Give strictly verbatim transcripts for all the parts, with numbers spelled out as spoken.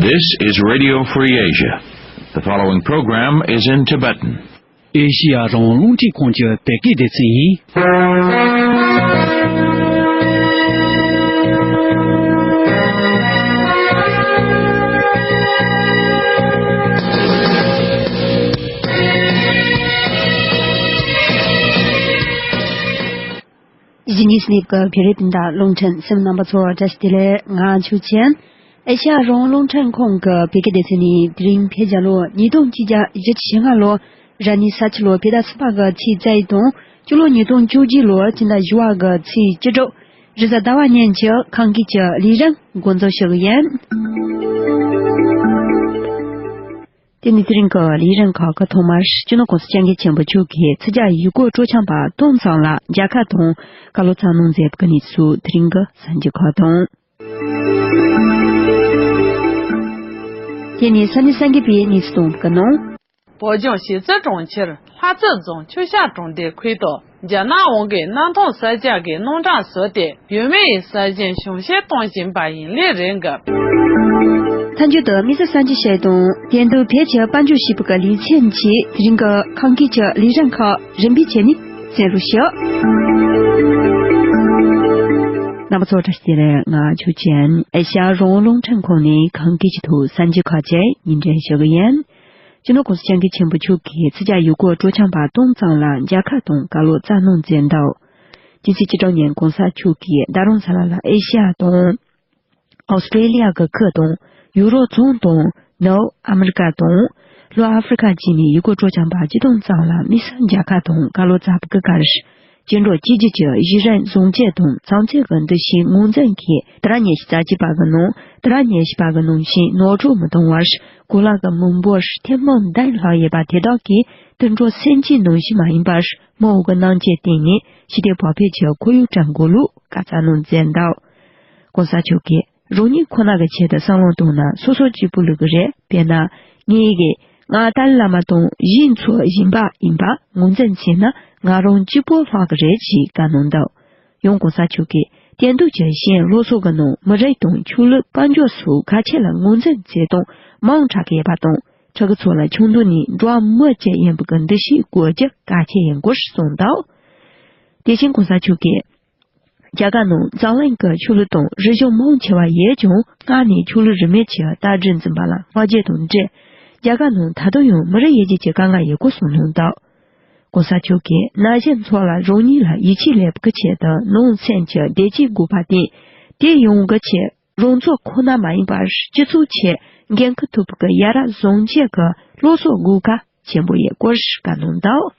This is Radio Free Asia. The following program is in Tibetan. ཨེ་ཤི་ཡ་རང་དབང་རླུང་འཕྲིན་ཁང་གི་བོད་སྐད་སྡེ་ཚན་ཡིན། གཞིས་ནས་སླེབས་ཀྱི་བོད་རིགས་སྤུན་ཟླ་རླུང་འཕྲིན་གསན་མི་རྣམ་པ་ཚོར་བཀྲ་ཤིས་བདེ་ལེགས། ང་ཆོས་ཅན། ཨེ་ཤ་ཡ་རང་དབང་རླུང་འཕྲིན་ཁང་གི་བོད་སྐད་སྡེ་ཚན་ནས་དེ་རིང་བོད་རྒྱལ་ལོ་ཉིས་སྟོང་ཆིག་བརྒྱ་བཞི་བཅུ་ཞེ་ལྔ་ལོ་ར་ནི་ས་ཁྱི་ལོ་བོད་ཟླ་གསུམ་པ་གི་ཚེས་རྩ་བཞི་དང་། སྤྱི་ལོ་ཉིས་སྟོང་བཅོ་བརྒྱད་ལོ་སྤྱི་ཟླ་བཞི་པ་གི་ཚེས་བཅུ་དྲུག་རེས་གཟའ་ཟླ་བ་ཉིན་གྱི་ཁམས་སྐད་ཀྱི་ལས་རིམ་འགོ་འཛུགས་ཞུ་གི་ཡིན། དེ་ནས་དེ་རིང་གི་ལས་རིམ་ཁག་གི་ཐོག་མར་སྤྱི་ནོར་༸གོང་ས་༸སྐྱབས་མགོན་ཆེན་པོ་མཆོག་གིས་ཚིག་ཇ་ཡུལ་སྐོར་སྤྲོ་འཆམ་པ་སྟོང་ཙམ་ལ་མཇལ་ཁ་དང་བཀའ་སློབ་སྩལ་གནང་མཛད་པའི་གནས་ཚུལ་དེ་རིང་གི་གསར་འགྱུར་ཁག་དང་། དེ་ནས་ས་གནས་ས་འགུལ་བའི་གནས་ཚུལ་གཏོང་གི་གནང་། བོད་ལྗོངས་གཞིས་རྩེ་གྲོང་ཁྱེར་ལྷ་རྩེ་རྫོང་ཆུ་བྱ་གྲོང་རྡལ་ཁུལ་དུ་རྒྱ་ནག་དབང་གིས་གནམ་ཐང་གསར་རྒྱག་གི་རྣམ་གྲངས་བཟོས་ཏེ། ཡུལ་མི་ཡི་ས་ཞིང་གཞུང་བཞེས་གཏོང་བཞིན་པ་ཡིན་ལས་རེད་འགབ། མཐའ་མཇུག་ཏུ་དམིགས་བསལ་གསར་འགྱུར་ཞིག་དང་། དེ་དུས་བོད་ཀྱི་དཔལ་འབྱོར་ཞེས་པ་གི་ལེ་ཚན་གྱིས་དེ་རིང་གི་ཁམས་སྐད་ཀྱི་ལས་རིམ་ཁག་རིམ་པས་བྱས་ནས་གསན་རོགས་ཞུ། རྣམ་པ་ཚོ་བཀྲ་ཤིས་བདེ་ལེགས། ང་ཆོས་ཅན། ཨེ་ཤ་ཡ་རང་དབང་རླུང་འཕྲིན་ཁང་ནས་ཁམས་སྐད་ཀྱི་ཐོག་གསར་འགྱུར་ཁག་བཅས་སྙན་སྒྲོན་ཞུ་གི་ཡིན། སྤྱི་ནོར་༸གོང་ས་༸སྐྱབས་མགོན་ཆེན་པོ་མཆོག་གིས་ཚིག་ཇ་ཡུལ་སྐོར་སྤྲོ་འཆམ་པ་སྟོང་ཙམ་ལ་མཇལ་ཁ་དང་བཀའ་སློབ་སྩལ་གནང་མཛད་འདུག་སྤྱི་ཚེས་བཅུ་དྲུག་ཉིན་༸གོང་ས་མཆོག་གིས་རྡ་རམ་ས་ལ་ལ་ཨེ་ཤ་ཡ་དང་། ཨོ་སི་ཀྲེ་ལི་ཡ་གི་ཁུལ་དང་ཡུ་རོབ་རྫོང་དང་ནུབ་ཨ་མི་རི་ཀ་དང་ལྷོ་ཨ་ཧྥེ་རི་ཀ་བཅས་ནས་ཡུལ་སྐོར་སྤྲོ་འཆམ་པ་བཅུ་སྟོང་ཙམ་ལ་དམིགས་བསལ་མཇལ་ཁ་དང་བཀའ་སློབ་སྩལ་བའི་སྐབས། སྐྱེ་འགྲོ་གཅིག་གྱུར་གྱི་གཞི་རིམ་བཟང་སྤྱོད་དང་བྱང་ཆུབ་ཀྱི་འདུ་ཤེས་ངོས་འཛིན་གྱིས་དེ་རབས་ཉི་ཤུ་རྩ་གཅིག་པ་གི་ནང་དེ་རབས་ཉི་ཤུ་པ་གི་ནང་བཞིན་ནོར་འཁྲུལ་མི་གཏོང་བར་གོ་ལག་གི་མི་འབོར་ཐེར་འབུམ་བདུན་ལྷག་ཡོད་པ་དེ་དག་གིས་དུད་འགྲོ་སེམས་ཅན་ནང་བཞིན་མ་ཡིན་པར་མི་འོག་གི་སྣང་ཆས་སྟེང་ནས་ཞི་བདེ་བག་ཕེབས་ཀྱི་ཁོར་ཡུག་བསྐྲུན་དགོས་ལུགས་བཀའ་སྩལ་གནང་མཛད་འདུག ༸གོང་ས་མཆོག་གིས་རང་ཉིད་ཁོ་ན་གི་ཆེད་དུ་བསམ་བློ་བཏང་ན་སོ་སོ་གཅིག་པུ་ལུས་ཀྱི་རེད། དཔེར་ན། ངེད་ཀྱིས་ང་ཏཱ་ལའི་བླ་མ་དང་གཞན་ཚོ་སྦྱིན་པ་ཡིན་པ་ངོས་འཛིན་བྱས་ན་ང་རང་གཅིག་པོ་ལྷག་གི་རེད་ཅེས་བཀའ་གནང་འདུག་ཡང་༸གོང་ས་མཆོག་གིས་དེང་དུས་ཀྱི་གཞན་སློབ་གསོ་གི་ནང་མི་རིགས་དང་ཆོས་ལུགས་དཔལ་འབྱོར་སོགས་གལ་ཆེ་ལ་ངོས་འཛིན་བྱེད་སྟངས་མང་དྲགས་ཀྱི་ཡོད་པ་དང་། ཕྲུ་གུ་ཚོ་ལ་ཆུང་དུས་ནས་འགྲོ་བ་མི་གཅིག་ཡིན་པའི་འདུ་ཤེས་བསྐོ་རྒྱུ་གལ་ཆེ་ཡིན་སྐོར་གསུངས་འདུག་དེ་བཞིན་༸གོང་ས་མཆོག་གིས། རྒྱ་གར་ནང་འཛམ་གླིང་གི་ཆོས་ལུགས་དང་རིག་གཞུང་མང་ཆེ་བ་ཡོད་ཀྱང་། སྔར་ནས་ཆོས་ལུགས་རིས་མེད་ཀྱི་རྟ་དྲེལ་འཛིན་པ་ལ་བསྔགས་བརྗོད་དང་འབྲེལ། རྒྱ་གར་ནང་ད་དུང་ཡང་མི་རིགས་དབྱེ་འབྱེད་ཀྱི་དཀའ་ངལ་ཡོད་སྐོར་གསུངས་གནང་འདུག ༸གོང་ས་མཆོག་གིས་ན་གཞོན་ཚོ་ལ་རང་ཉིད་ལ་ཡིད་ཆེས་སླེབས་པའི་ཆེད་དུ་ནང་སེམས་ཀྱི་བདེ་སྐྱིད་དགོས་པ་དེ། དེ་ཡོང་གི་ཆེད་རང་ཚོ་ཁོ་ན་མ་ཡིན་པར་སྤྱི་ཚོགས་ཆེད་འགན་འཁུར་ཐུབ་པའི་ཡ་རབས་བཟང་སྤྱོད་ཀྱི་སློབ་གསོ་དགོས་གལ་ཆེན་པོ་ཡིན་སྐོར་བཀའ་གནང་འདུག་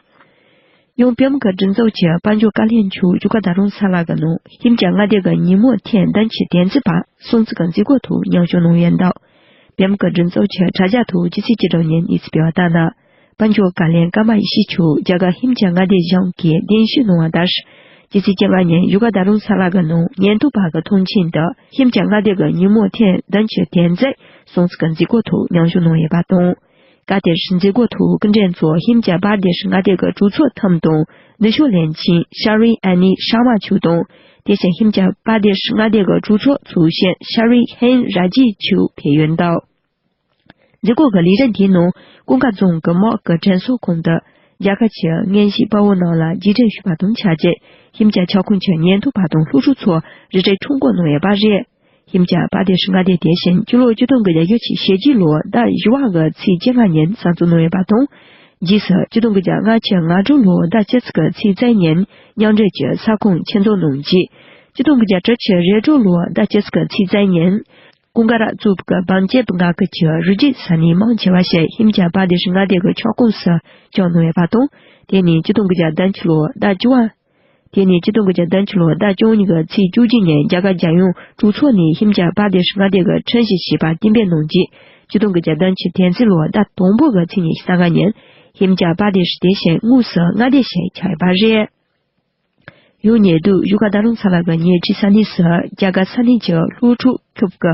ཡང་བོད་མི་གི་སྒྲིག་འཛུགས་ཀྱི་དཔལ་འབྱོར་བཀའ་བློན་མཆོག་བཞུགས་སྒར་རྡ་རམ་ས་ལ་གི་ནང་ཧིན་རྒྱ་མངའ་སྡེ་གི་ཉིན་མོ་ཐེངས་བདུན་ཅུ་དོན་གཅིག་པ་སྲུང་བརྩི་གི་མཛད་སྒོ་ཐོག་མཉམ་ཞུགས་གནང་ཡོད་འདུག་བོད་མི་གི་སྒྲིག་འཛུགས་ཀྱི་དྲ་རྒྱ་ཐོག་སྤྱི་ཚེས་བཅུ་དྲུག་ཉིན་གནས་ཚུལ་སྤེལ་བ་ལྟར་ན། དཔལ་འབྱོར་བཀའ་བློན་ཀརྨ་ཡེ་ཤེས་མཆོག་རྒྱ་གར་ཧིན་རྒྱ་མངའ་སྡེ་གཞུང་གིས་གདན་ཞུ་གནང་བ་ལྟར། སྤྱི་ཚེས་བཅོ་ལྔ་ཉིན་བཞུགས་སྒར་རྡ་རམ་ས་ལ་གི་ནང་ཉེན་རྟོག་པ་གི་མཐོང་མཆན་དུ་ཧིན་རྒྱ་མངའ་སྡེ་གི་ཉིན་མོ་ཐེངས་བདུན་ཅུ་དོན་གཅིག་སྲུང་བརྩི་གི་མཛད་སྒོ་ཐོག་མཉམ་ཞུགས་གནང་ཡོད་པ་དང་། སྐབས་དེར་མཛད་སྒོ་ཐོག་སྐུ་མགྲོན་ཚོ་ཧིན་རྒྱ་བྷར་དེཤ་མངའ་སྡེ་གི་གྲོས་ཚོགས་ཐེངས་དང་ནུས་ཤུགས་བློན་ཆེན་ཤ་རི་ཨ་ནི་ཤར་མ་མཆོག་དང་། དེ་བཞིན་ཧིན་རྒྱ་བྷར་དེཤ་མངའ་སྡེ་གི་གྲོས་ཚོགས་ཚོགས་གཞོན་ཤ་རི་ཧན་ར་ཇི་མཆོག་ཕེབས་ཡོད་འདུག་མཛད་སྒོ་གི་ལས་རིམ་དེའི་ནང་ཀུན་དགའ་རྫོང་གི་དམག་གི་དྲན་གསོ་ཁང་དུ་རྒྱ་གར་གྱི་སྔོན་གཤེགས་དཔའ་བོ་རྣམས་ལ་རྗེས་དྲན་ཞུས་པ་དང་ཆབས་ཅིག་ཧིན་རྒྱ་ཁྱབ་ཁོངས་ཀྱི་ཉེན་རྟོག་པ་དང་སློབ་ཕྲུག་ཚོ་རེ་རེ་ཁྲོམ་སྐོར་གནང་ཡོད་པ་རེད། ཧིན་རྒྱ་བྷར་དེཤ་མངའ་སྡེ་དེ་བཞིན་སྤྱི་ལོ་ཆིག་སྟོང་དགུ་བརྒྱ་བཞི་བཅུ་ཞེ་གཅིག་ལོའི་ཟླ་བཞི་པ་གི་ཚེས་བཅོ་ལྔ་ཉིན་གསར་འཛུགས་གནང་ཡོད་པ་དང་། རྗེས་སུ་ཆིག་སྟོང་དགུ་བརྒྱ་ལྔ་བཅུ་ང་དྲུག་ལོའི་ཟླ་བཅུ་གཅིག་གི་ཚེས་བརྒྱད་ཉིན་མཉམ་འབྲེལ་གྱི་ས་ཁོངས་ཆེད་འཛུགས་གནང་རྗེས། ཆིག་སྟོང་དགུ་བརྒྱ་དྲུག་ཅུ་རེ་དྲུག་ལོའི་ཟླ་བཅུ་གཅིག་གི་ཚེས་བརྒྱད་ཉིན། ཀུན་དགའ་ར་གཙོས་པའི་བང་ཆེན་ལྔ་ཁུལ་གྱི་རི་རྒྱུད་ས་གནས་མང་ཆེ་བ་ཞིག་ཧིན་རྒྱ་བྷར་དེཤ་མངའ་སྡེ་གི་ཁྱབ་ཁོངས་སུ་བཅུག་གནང་ཡོད་པ་དང་། དེ་ནས་ཆིག་སྟོང་དགུ་བརྒྱ་བདུན་ཅུ་ལོའི་ཟླ་བཅུ་པ། དེ་ནས་ཆིག་སྟོང་དགུ་བརྒྱ་བདུན་ཅུ་ལོའི་ཟླ་བཅུ་གཉིས་ཀྱི་ཚེས་བཅུ་གཅིག་ཉིན་རྒྱ་གར་རྒྱལ་ཡོངས་གྲོས་ཚོགས་ནས་ཧིན་རྒྱ་བྷར་དེཤ་མངའ་སྡེ་གི་ཁྲིམས་གཞི་ཞེས་པ་གཏན་འབེབས་གནང་རྗེས། ཆིག་སྟོང་དགུ་བརྒྱ་བདུན་ཅུ་དོན་གཅིག་ལོའི་ཟླ་དང་པོ་གི་ཚེས་ཉི་ཤུ་རྩ་ལྔ་ཉིན་ཧིན་རྒྱ་བྷར་དེཤ་དེ་བཞིན་དངོས་སུ་མངའ་སྡེ་ཞིག་ཆགས་ཡོད་པ་རེད། ཡང་ཉེ་དུས་བཞུགས་སྒར་རྡ་རམ་ས་ལ་གི་ཉེ་འཁྲིས་ས་གནས་སུ་རྒྱ་གར་ས་གནས་ཀྱི་སློབ་ཕྲུག་ཁྱབ་ཀྱི་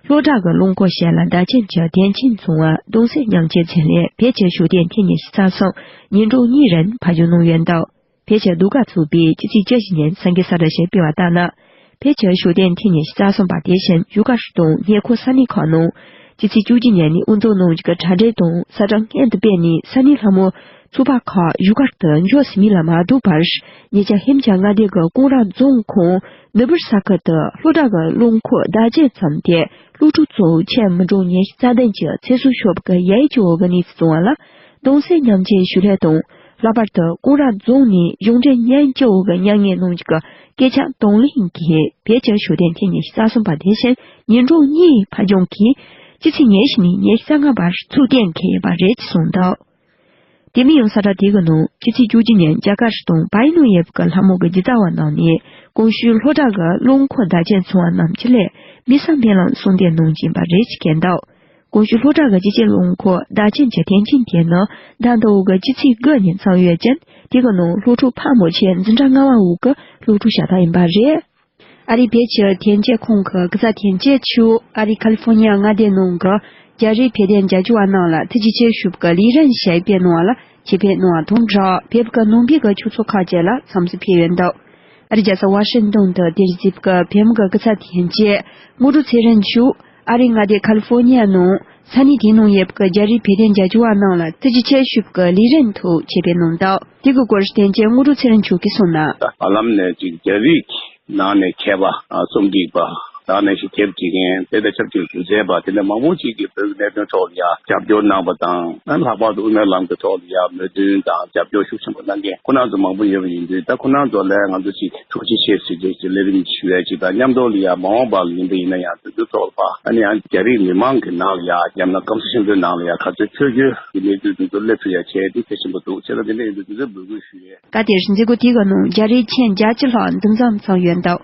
སློབ་གྲྭ་གི་རླངས་འཁོར་ཞིག་ལ་བདག་ཆེན་གྱི་དོན་ཆེན་བྱུང་བ་གདུང་སེམས་མཉམ་སྐྱེད་ཚེ་ལས་བོད་ཀྱི་བཞུགས་གདན་ཐེངས་ཉི་ཤུ་རྩ་གསུམ་ཉིན་གྲངས་གཉིས་རིང་ཕར་ཞོག་གནང་ཡོད་འདུག་བོད་ཀྱི་ཟློས་གར་ཚོགས་པས་ཆུ་ཚོད་བཅུ་བཞི་ཉིན་གསར་འགོད་གསལ་བསྒྲགས་ཤིག་སྤེལ་བ་ལྟར་ན། བོད་ཀྱི་བཞུགས་གདན་ཐེངས་ཉི་ཤུ་རྩ་གསུམ་པ་དེ་བཞིན་བཞུགས་སྒར་དང་ཉེ་འཁོར་ས་གནས་ཁག་ནང་ ཕྱི་ཚེས་བཅུ་གཅིག་ཉིན་ནས་དབུ་འཛུགས་གནང་རྒྱུ་གི་གྲ་སྒྲིག་དང་ས་ཁྲ་སྔོན་དུ་སྤེལ་ནས་ས་གནས་ལྷ་མོ་ཚོགས་པ་ཁག་བཞུགས་སྒར་དུ་འབྱོར་ཟིན་མིན་ལ་མ་ལྟོས་པར། ཉེ་ཆར་ཧིམ་ཅང་མངའ་སྡེ་གི་ཀོང་ར་རྫོང་ཁོངས་ནུ་སྦིར་ས་ཁུལ་དུ་སློབ་གྲྭ་གི་རླངས་འཁོར་བརྡབ་ཆད་མཚམས་ཏེ། སློབ་ཕྲུག་ཚོ་ཆེས་མི་གྲངས་ཉི་ཤུ་རྩ་བདུན་གྱི་ཚེ་སྲོག་ཤོར་བའི་ཡ་ཡིག་ཅིག་འོག་གི་གནས་ཚུལ་བྱུང་བ་ལ། གདུང་སེམས་མཉམ་སྐྱེད་ཞུ་སླད་དང་། ལྷག་པར་དུ་ཀོང་ར་རྫོང་ནས་གཞུང་འབྲེལ་ཉིན་གཅིག་འོག་གི་མྱ་ངན་གནང་རྒྱུ་གི་སྐད་ཆ་གདོང་ལེན་གྱིས་བོད་ཀྱི་ཞོ་ལྡན་ཐེངས་ཉི་ཤུ་རྩ་གསུམ་པ་དེ་བཞིན་ཉིན་གྲངས་གཉིས་ཕར་འགྱངས་ཀྱིས་ཕྱི་ཚེས་ཉི་ཤུ་ནས་ཉི་ཤུ་རྩ་ལྔ་བར་ཚུགས་གཏན་འཁེལ་ཡོད་པ་རེད་ཅེས་གསུངས་འདུག་དེ་མིན་ཡང་ས་ཁྲ་དེ་གི་ནང་ཕྱི་ཚེས་བཅུ་གཅིག་ཉིན་རྒྱ་གར་དང་བལ་ཡུལ་ནང་ཡོད་པའི་ལྷ་མོ་གི་སྒྱུ་རྩལ་བ་རྣམས་ནས་གོང་ཞུས་སློབ་གྲྭ་གི་རླངས་འཁོར་བརྡབ་ཆད་སོང་བ་རྣམས་ཀྱི་སླད་མི་ས་མེད་ལམ་གསུང་དེ་གནང་གི་ཡིན་པ་རེད་ཅེས་བཀོད་འདུག་གོང་ཞུས་སློབ་གྲྭ་གི་སྤྱི་ཁྱབ་རླངས་འཁོར་བརྡབ་ཆད་ཀྱི་དོན་རྐྱེན་དེ་ནི་ཟླ་འདི་འོག་གི་ཕྱི་ཚེས་དགུ་ཉིན་བྱུང་ཡོད་ཅིང་། དེ་གི་ནང་སློབ་ཕྲུག་ཕལ་མོ་ཆེ་འཛིན་གྲྭ་ལྔ་པ་འོག་གི་སློབ་ཕྲུག་ཤ་སྟག་ཡིན་པ་རེད། ཨ་རིའི་བོད་ཀྱི་ཐོན་སྐྱེད་ཁང་གི་སྐུ་ཚབ་ཐོན་སྐྱེད་ཚོས་ཨ་རིའི་ཁ་ལི་ཧྥོ་ནི་ཡ་མངའ་སྡེའི་ནང་གི་རྒྱ་རིགས་བོད་དོན་རྒྱབ་སྐྱོར་བ་རྣམས་ལ་ཐུགས་རྗེ་ཆེ་ཞུ་བའི་ལས་རིམ་ཞིག་སྤེལ་གནང་བ་ལ་ཆེད་ཕེབས་གནང་བ་དང་སྦྲགས། བོད་ཀྱི་ནང་པའི་གི་ཆོས་ཚོགས་ཁག་ཅིག་ལ་འཚམས་གཟིགས་ཕེབས་ཡོད་འདུག་ཨ་རིའི་རྒྱལ་ས་ཝ་ཤིང་ཏོན་དུ་རྟེན་གཞི་བྱས་པའི་བོད་མི་གི་སྐུ་ཚབ་ཐོན་སྐྱེད་དངོས་གྲུབ་ཚེ་རིང་མཆོག་ཨ་རིའི་མངའ་སྡེ་ཁ་ལི་ཧྥོ་ནི་ཡ་ནང་ས་གནས་དེའི་ནང་ཡོད་པའི་རྒྱ་རིགས་བོད་དོན་རྒྱབ་སྐྱོར་བ་རྣམས་ལ་ཐུགས་རྗེ་ཆེ་ཞུ་བའི་ལས་རིམ་ཐོག་ཆེད་ཕེབས་གནང་འདུག་དེ་གི་སྐོར་ཐོན་སྐྱེད་དངོས་གྲུབ་ཚེ་རིང་མཆོག་གིས་གསུངས་ན། ཧ་ལམ་ནས་ཅིག་རྒྱ་རིགས་ནང་ནས་མཁས་པ་རྩོམ་སྒྲིག་པ་དང་ནང་བཞིན་དེབ་སྒྲིག་མཁན་དེ་དང་ཆབས་ཅིག་མཛད་པ་དེ་འདྲ་མང་པོ་ཅིག་གིས་བོད་ཀྱི་གནད་དོན་ཐོག་ལ་ཡ་རྒྱབ་སྐྱོར་གནང་བ་དང་། ལྷག་པར་དུ་དབུ་མའི་ལམ་གྱི་ཐོག་ལ་ཡ་མོས་མཐུན་དང་རྒྱབ་སྐྱོར་ཤུགས་ཆེན་པོ་གནང་མཁན་ཁོང་རྣམ་ཚོ་མང་པོ་ཡོད་པ་ཡིན་དུས། ད་ཁོང་རྣམ་ཚོ་ལ་ང་ཚོ་ཅིག་ཐུགས་རྗེ་ཆེ་ཞུ་རྒྱུ་ཞིག་ལས་རིམ་ཞུ་ཡ་ཅིག་དང་མཉམ་དུ་ལ་ཡ་མ་འོངས་པ་ལ་ཡིན་པ་ཡིན་ན་ཡང་དེ་ཚོའི་ཐོག་ལ་ཕ་ཨ་ནི་ཡང་རྒྱ་རིགས་མི་མང་གི་ནང་ལ་ཡ་ཡང་ན་སྐམ་ས་ཆེན་པོའི་ནང་ལ་ཡ་ག་ཚོད་ཆོས་བརྒྱུད་ཀྱི་གནས་ཚུལ་དེ་ཚོ་སླེབས་ཐུབ་ཡ་བྱས་དེ་གལ་ཆེན་པོ་འདུག་བྱས་ཙང་དེ་འདྲ་ཡིན་དུས་དེ་ཚོ་འབོད་སྐུལ་ཞུ་ཡས། སྐབས་དེར་མཛད་སྒོ་དེའི་ནང་རྒྱ་རིགས་ཁྱོན་བརྒྱད་ཅུ་ལྷག་འདུ་འཛོམས་བྱུང་ཡོད་འདུག་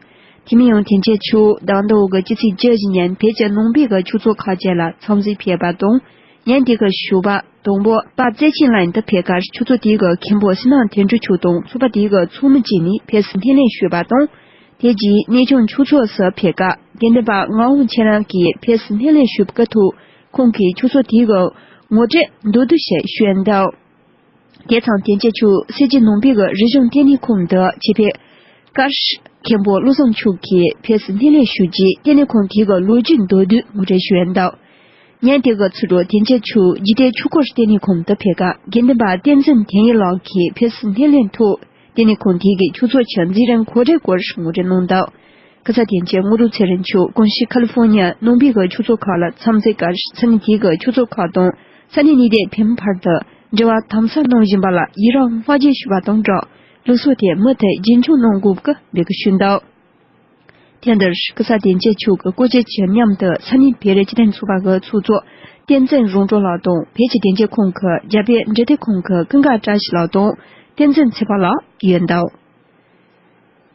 དེ་མིན་ཡང་ཐེངས་གཅིག་ཆུ་ཟླ་འདི་འོག་གི་ཕྱི་ཚེས་བཅུ་བཞི་ཉིན་བོད་ཀྱི་ནང་པའི་གི་ཆོས་ཚོགས་ཁག་ཅིག་ལ་འཚམས་གཟིགས་ཕེབས་པ་དང་། ཉིན་དེ་གི་ཞོགས་པ་དང་པོ་པ་ཙེ་ཆིན་ལན་དུ་ཕེབས་ཁར་ཆུ་ཚོད་དེའི་གི་མཁན་པོ་སི་ནང་དོན་གྲུབ་མཆོག་དང་ཚོགས་པ་དེའི་གི་ཚོགས་མི་བཅས་ནས་ཕེབས་བསུ་སྣེ་ལེན་ཞུས་པ་དང་། དེ་རྗེས་གནས་ཆུང་ཆོས་ཚོགས་སུ་ཕེབས་ཁར་དགེ་འདུན་པ་ངག་དབང་ཁྱེད་རང་གིས་ཕེབས་བསུ་སྣེ་ལེན་ཞུས་པའི་ཐོག་ཁོང་གིས་ཆུ་ཚོད་དེའི་གི་ངོ་སྤྲོད་མདོར་བསྡུས་ཤིག་ཞུས་འདུག་དེ་དང་དེ་རྗེས་ཆུ་སེར་བྱེས་ནང་པའི་གི་རིག་གཞུང་ལྟེ་གནས་ཁང་དུ་ཆེད་ཕེབས་ཀར་མཁན་པོ་བློ་བཟང་མཆོག་གིས་ཕེབས་བསུ་སྣེ་ལེན་ཞུས་རྗེས་ལྟེ་གནས་ཁང་དེའི་གི་ལོ་རྒྱུས་མདོར་བསྡུས་ངོ་སྤྲོད་ཞུས་འདུག་ཉིན་དེ་གི་ཚུར་འགྲོ་དེ་རྗེས་ཆུ་འཇིག་རྟེན་ཆོས་འཁོར་ལྟེ་གནས་ཁང་དུ་ཕེབས་ཁར་དགེ་འདུན་པ་བསྟན་འཛིན་དོན་ཡོད་ལགས་ཀྱིས་ཕེབས་བསུ་སྣེ་ལེན་ཐོག་ལྟེ་གནས་ཁང་དེའི་གི་ཆུ་ཚོད་ཆུ་མཛད་རིམ་གོ་སྒྲིག་སྐོར་ངོ་སྤྲོད་གནང་འདུག་ཁ་ས་དེ་རྗེས་དངོས་གྲུབ་ཚེ་རིང་མཆོག་གོང་ཞུས་ཁ་ལི་ཧྥོ་ནི་ཡ་ནང་པའི་གི་ཆོས་ཚོགས་ཁག་ལ་འཚམས་གཟིགས་ཁར་ས་གནས་དེའི་གི་ཆོས་ཚོགས་ཁག་དང་ས་གནས་གནས་བསྡད་བོད་མི་བར་དུ་འབྲེལ་བ་དམ་ཟབ་གནང་བཞིན་པ་ལ་ཡི་རང་བསྔགས་བརྗོད་ཞུས་པ་དང་སྦྲགས་ལུགས་སྲོལ་དེ་མུ་མཐུད་རྒྱུན་འཁྱོངས་གནང་དགོས་པའི་འབོད་སྐུལ་ཞུས་འདུག་ཐེངས་འདིར་སྐུ་ཚབ་དོན་གཅོད་མཆོག་གི་སྐུ་ཚབ་ཀྱི་མཉམ་དུ་ས་གནས་བོད་རིགས་སྤྱི་མཐུན་ཚོགས་པ་གི་ཚོགས་གཙོ་བསྟན་འཛིན་རོང་བྲོ་ལགས་དང་བོད་ཀྱི་དོན་གཅོད་ཁང་གི་རྒྱ་བོད་འབྲེལ་མཐུད་ཁང་གི་ཀུན་དགའ་བཀྲ་ཤིས་ལགས་དང་བསྟན་འཛིན་ཚེ་དཔག་ལགས་ཡོད་འདུག་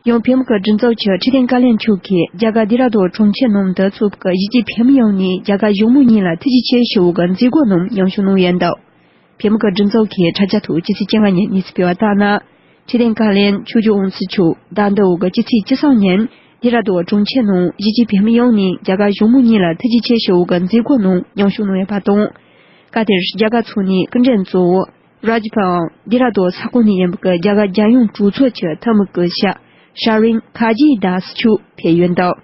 ཡང་བོད་མི་གི་སྒྲིག་འཛུགས་ཀྱི་ཁྲི་བརྟན་བཀའ་བློན་མཆོག་གིས་རྒྱ་གར་ལྡི་ར་ལྡུན་གྲོང་ཁྱེར་ནང་དུ་ཚོགས་པའི་གཞིས་བྱེས་བོད་མི་ཡོངས་ནས་རྒྱ་གར་གཞུང་མང་གཉིས་ལ་ཐུགས་རྗེ་ཆེ་ཞུ་བའི་མཛད་སྒོ་རྣམས་མཉམ་ཞུགས་གནང་ཡོད་འདུག་བོད་མི་གི་སྒྲིག་འཛུགས་ཀྱི་དྲ་རྒྱ་ཐོག་སྤྱི་ཚེས་བཅོ་ལྔ་ཉིན་གནས་ཚུལ་སྤེལ་བ་ལྟར་ན། ཁྲི་བརྟན་བཀའ་བློན་ཆོས་རྒྱལ་དབང་ཕྱུག་མཆོག་ཟླ་འདི་འོག་གི་སྤྱི་ཚེས་བཅུ་གསུམ་ཉིན་ལྡི་ར་ལྡུན་གྲོང་ཁྱེར་ནང་གཞིས་བྱེས་བོད་མི་ཡོངས་ནས་རྒྱ་གར་གཞུང་མང་གཉིས་ལ་ཐུགས་རྗེ་ཆེ་ཞུ་བའི་མཛད་སྒོ་རྣམས་མཉམ་ཞུགས་གནང་ཡོད་པ་དང་། སྐབས་དེར་རྒྱ་གར་ཚོགས་གཉིས་སྐུ་མགྲོན་གཙོ་བོ་རཱཇ་བྷ་ཝན་ལྡི་ར་ལྡུན་ས་ཁོངས་ནས་ཡིན་པའི་རྒྱ་གར་རྒྱལ་ཡོངས་གྲོས་ཚོགས་ཀྱི་འཐུས་མི་སྐུ་ཞབས་ཤ་རིན་ཁ་ཇི་དཱ་སི་མཆོག་ཕེབས་ཡོད་འདུག་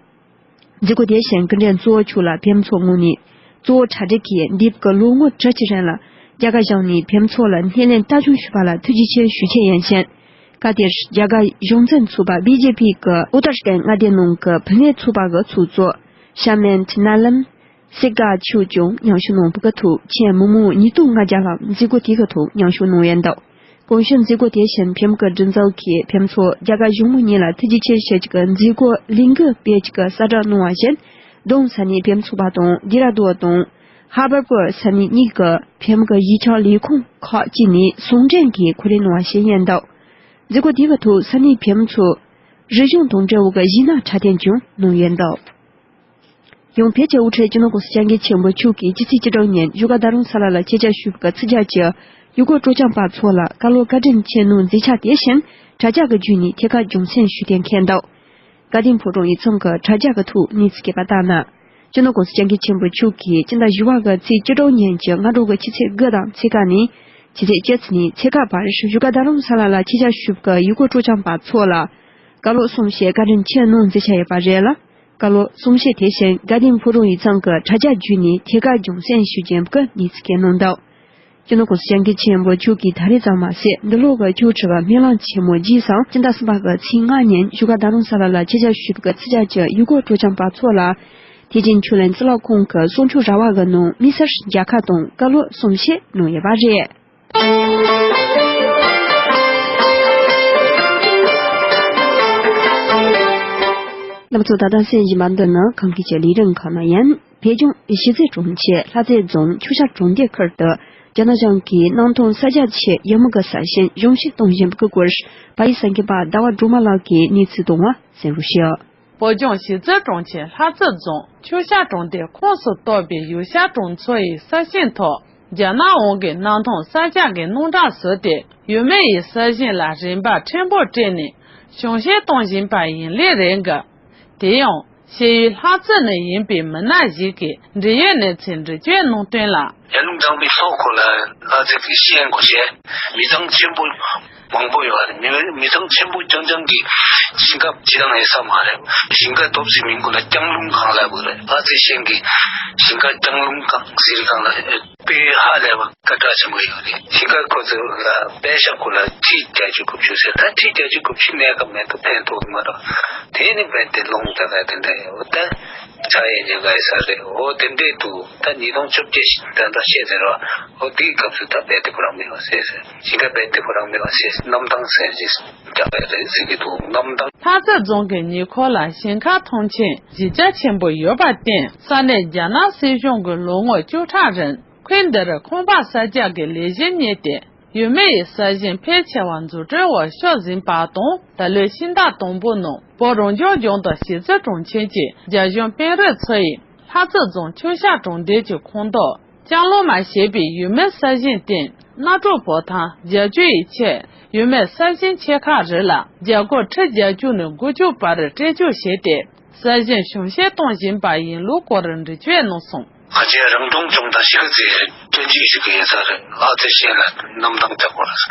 མཛད་སྒོ་དེ་བཞིན་སྐུ་མགྲོན་གཙོ་བོ་མཆོག་ལ་བོད་མི་ཚོའི་ངོས་ནས་གཙོ་བོ་གྲ་སྒྲིག་གིས་འདས་པའི་ལོ་ངོ་དྲུག་ཅུ་རིང་ལ་རྒྱ་གར་གཞུང་ནས་བོད་མི་ཚོ་ལ་སྣེ་ལེན་ལྟ་སྐྱོང་ཞུས་པ་ལ་ཐུགས་རྗེ་ཆེ་ཞུ་ཆེད་ཡིན་ཞིང་། སྐབས་དེར་རྒྱ་གར་གཞུང་འཛིན་ཚོགས་པ་བི་ཇེ་པི་གི་ཨུ་ཏར་ཁན་མངའ་སྡེ་ནང་གི་བུད་མེད་ཚོགས་པ་གི་ཚོགས་གཙོ་ཤ་མན་ཏི་ན་ལམ་སི་ཀ་མཆོག་ཀྱང་མཉམ་ཞུགས་གནང་བའི་ཐོག་ཁྱོན་མི་མང་ཉིས་སྟོང་ལྔ་བརྒྱ་ལྷག་མཛད་སྒོ་དེ་གི་ཐོག་མཉམ་ཞུགས་གནང་ཡོད་འདུག་གོང་ཞུས་མཛད་སྒོ་དེ་བཞིན་བོད་མི་གི་སྒྲིག་འཛུགས་ཀྱིས་བོད་མི་ཚོ་རྒྱ་གར་གཞུང་མང་གཉིས་ལ་ཐུགས་རྗེ་ཆེ་ཞུ་རྒྱུ་གི་མཛད་སྒོ་ལས་འགུལ་སྤེལ་རྒྱུ་གི་གསལ་བསྒྲགས་གནང་བ་བཞིན། ལྡུན་ས་གནས་བོད་མི་ཚོགས་པ་དང་ལྡི་ར་ལྡུན་དང་ཧ་བར་པུར་ས་གནས་གཉིས་ཀྱི་བོད་མི་གི་གཞིས་ཆགས་ལས་ཁུངས་ཁག་ཅིག་ནས་ཟུང་འབྲེལ་གྱིས་གོ་སྒྲིག་གནང་བ་ཞིག་ཡིན་འདུག་མཛད་སྒོ་དེ་གི་ཐོག་ས་གནས་བོད་མི་ཚོས་རིག་གཞུང་དང་འབྲེལ་བའི་གཞས་སྣ་འཁྲབ་སྟོན་ཀྱང་གནང་ཡོད་འདུག་ཡང་བོད་ཀྱི་དབུ་ཁྲིད་སྤྱི་ནོར་༸གོང་ས་༸སྐྱབས་མགོན་ཆེན་པོ་མཆོག་གིས་སྤྱི་ཚེས་བཅུ་དྲུག་ཉིན་བཞུགས་སྒར་རྡ་རམ་ས་ལ་ལ་ཆེད་བཅར་ཞུས་པའི་ཚིག་བརྒྱ་ཀྱི་ཡུལ་སྐོར་སྤྲོ་འཆམ་པ་ཚོ་ལ་བཀའ་སློབ་བཀའ་དྲིན་ཆེ་གནང་མཛད་འཆར་དེ་བཞིན་དྲ་རྒྱ་གི་བརྒྱུད་ནས་ཐད་ཀར་རྒྱང་སྲིང་ཞུས་ཏེ་འཁེལ་འདུག་དགའ་ལྡན་ཕོ་བྲང་ཡིག་ཚང་གི་དྲ་རྒྱ་གི་ཐོག་གནས་ཚུལ་སྐྱེལ་བ་ལྟར་ན། སྤྱི་ནོར་༸གོང་ས་༸སྐྱབས་མགོན་ཆེན་པོ་མཆོག་གིས་སྤྱི་ཟླ་བཞི་པ་གི་ཚེས་བཅུ་དྲུག་ཉིན་གྱི་སྔ་དྲོ་གི་ཆུ་ཚོད་དགུ་དང་ཕྱེད་ཀ་ནས་ཆུ་ཚོད་བཅུ་ཙམ་ནས་ཕྱེད་ཀ་བར་བཞུགས་སྒར་རྡ་རམ་ས་ལ་ལ་ཆེད་བཅར་ཞུས་པའི་ཡུལ་སྐོར་སྤྲོ་འཆམ་པ་ཚོ་ལ་བཀའ་སློབ་གསུང་བཤད་བཀའ་དྲིན་ཆེ་གནང་མཛད་འཆར་ཡོད་པ་རེད་ལ། བཀའ་སློབ་གསུང་བཤད་དེ་བཞིན་དགའ་ལྡན་ཕུག་རོང་ཡིག་ཚང་གི་དྲ་རྒྱ་བརྒྱུད་ནས་ཐད་ཀར་རྒྱང་སྲིང་ཞུ་རྒྱུ་ཡིན་པ་གི་གནས་ཚུལ་བསྐྱལ་གནང་འདུག། སྤྱི་ནོར་༸གོང་ས་༸སྐྱབས་མགོན་ཆེན་པོ་མཆོག་གིས་ད་རེས་ཙམ་མ་ཟད། འདི་ལོ་གི་ཆོས་ཁྲི་པ་སྨོན་ལམ་ཆེན་མོ་རྗེས་སམ་སྤྱི་ཟླ་གསུམ་པ་གི་ཚེས་ལྔ་ཉིན་བཞུགས་སྒར་རྡ་རམ་ས་ལ་ལ་ཆེད་བཅར་ཞུས་པ་གི་ཚིག་ཇ་གྱི་ཡུལ་སྐོར་སྤྲོ་འཆམ་པ་ཚོ་ལ། ཐེག་ཆེན་ཆོས་གླིང་གཙུག་ལག་ཁང་གི་གསུང་ཆོས་ར་བ་གི་ནང་དམིགས་བསལ་མཇལ་ཁ་དང་བཀའ་སློབ་གསུང་བཤད་གནང་ཡོད་པ་རེད། རྣམ་པ་ཚོ། ད་ལྟ་གསན་བཞིན་པ་འདི་ནི་གངས་སྐྱིད་ཀྱི་ལས་རིམ་ཁག་ནང་ཡིན། བོད་ལྗོངས་གཞིས་རྩེ་གྲོང་ཁྱེར་ལྷ་རྩེ་རྫོང་ཆུ་བྱ་གྲོང་སྡེ་ཁུལ་དུ་རྒྱ་ནག་གཞུང་གིས་གནམ་ཐང་ས་རྒྱ་ཆེད་ཡུལ་མི་གི་ས་ཞིང་གཞུང་བཞེས་གཏོང་བཞིན་པའི་སྐོར། བལ་ཡུལ་གསར་འགོད་པ་ཟླ་བ་སྒྲོལ་མ་ལགས་ཀྱིས་གནས་ཚུལ་བཏང་བ་གསན་རོགས་ཞུ། བོད་ལྗོངས་གཞིས་རྩེ་གྲོང་ཁྱེར་ལྷ་རྩེ་རྫོང་ཆུ་བྱ་གྲོང་སྡེ་ཁོངས་སུ་གཏོགས་པའི་ཡུལ་ཤར་གྲོང་ཚོ་ཡི་ས་ཞིང་ཐོག་རྒྱ་ནག་དབང་གིས་གནམ་ཐང་ས་རྒྱ་གི་སྣུམ་གྲངས་བཟོས་ཏེ། ཡུལ་མི་ཡི་ས་ཞིང་ལ་རིན་འབབ་ཕྲན་བུ་སྤྲད་ནས་གཞུང་བཞེས་གཏོང་བཞིན་པ་ཡིན་ལས་རེད་འགའ། དེ་ཡང་ཕྱེད་ཡུལ་ལྷ་རྩེ་ནས་ཡིན་པའི་མི་སྣ་ཞིག་གིས་འབྲེལ་ཡོད་གནས་ཚུལ་འགྲེལ་བརྗོད་གནང་དོན་ལ། ཡར་ཀླུང་གྲང་པའི་ལྷོ་ཁོ་ལ་ལྷ་རྩེ་གི་ཤན་གོ་ཤེས་མི་ཚང་ཆེན་པོ་མང་པོ་ཡོད་རེད། མི་མི་ཚང་ཆེན་པོ་རྐྱང་རྐྱང་གི་ཞིང་ཁ་ཅི་དང་ཡོད་ས་མ་རེད། ཞིང་ཁ་ཐོབ་སའི་མིང་ཁོ་ལ་ལྕང་ལུང་སྒང་ལབ་དགོས་རེད། ལྷ་རྩེ་ཤན་གི་ཞིང་ཁ་ལྕང་ལུང་སྒང་ཟེར་སྒང་ལ་དཔེ་ཧ་ལས་པ་སྐད་གྲགས་ཆེན་པོ་ཡོད་རེད། ཞིང་ཁ་ཁོ་ཚོ་ལ་པད་ཤག་ཁོ་ལ་ཁྲི་བརྒྱད་ཅུ་དགུ་བཅུ་ཟེར། ད་ཁྲི་བརྒྱད་ཅུ་དགུ་བཅུ་གནས་སྐབས་མེད་དུ་ཕན་ཐོགས་མ་རེད། དེ་ནི་རྦད་དེ་ལོང་ད་ག་དེ་འདྲ་ཡོད་ད། ཆ་ཡི་ཉེན་ཁ་ཡི་ས་རེད། འོ་དེ་འདྲས་འདུག། ད་ཉིས་སྟོང་བཅོ་བརྒྱད་ད་ལྟ་བཤད་ཟེར་བ། འོ་དེའི་སྐབས་སུ་ད་རྦད་དེ་ཁོ་རང་མེད་པ་ཟེར་ཟེར། ཞིང་ཁ་རྦད་དེ་ཁོ་རང་མེད་པ་ཟེར། གནམ་ཐང་ཟེར་ཅིག་རྒྱག་པ་རེད་ཟེར་གྱི་འདུག། གནམ་ཐང་། ལྷ་རྩེ་རྫོང་གི་ཉེ་འཁོར་ལ་ཞིང་ཁ་ཐོན་ཆེན་གཞི་རྒྱ་ཆེན་པོ་ཡོད་པར་བརྟེན། ས་གནས་རྒྱ་ནག་སྲིད་གཞུང་གིས་ལོ་ངོ་བཅུ་ཕྲག་རིང་ཁུལ་འདིར་ཁང་པ་གསར་རྒྱག་གི་ལས་གཞི་གཉེར་ཏེ། ཡུལ་མི་ཡི་ས་ཞིང་ཕལ་ཆེ་བ་འཛུགས་སྐྲུན་འོག་ཤོར་ཟིན་པ་དང་། ད་ལོའི་ཕྱི་ཟླ་དང་པོ་ནང་བོད་རང་སྐྱོང་ལྗོངས་དང་གཞིས་རྩེ་གྲོང་ཁྱེར་གྱི་རྒྱ་གཞུང་དཔོན་རིགས་ཚོ་ཡིས་ལྷ་རྩེ་རྫོང་ཆུ་བྱ་གྲོང་རྡལ་གྱི་ཁོངས་གཏོགས་ལྕང་ལུང་མ་ཞེས་པའི་ཡུལ་མིའི་ས་ཞིང་སྟེང་གནའ་གྲོགས་བོ་ཐང་རྒྱག་རྒྱུ་ཡི་ཆེད། ཡུལ་མིའི་ས་ཞིང་ཆེ་ཁག་རིགས་ལ་རྒྱ་སྒོར་ཁྲི་བརྒྱད་ཅུ་ནས་དགུ་བཅུ་བར་སྤྲད་རྒྱུ་བྱས་ཏེ། ས་ཞིང་གཞུང་བཞེས་གཏོང་བཞིན་པ་ཡིན་ལུགས་སྐོར་འགྲེལ་བརྗོད་གནང་སོང་། ཁ་ཆེ་རང་སྐྱོང་ལྗོངས་དང་གཞིས་ཀ་རྩེའི་སྟོན་ཆེན་ཞིག་ཡིན་ས་རེད། ལྷ་རྩེ་ཤན་ལ་གནམ་ཐང་རྒྱག་དགོས་རེད།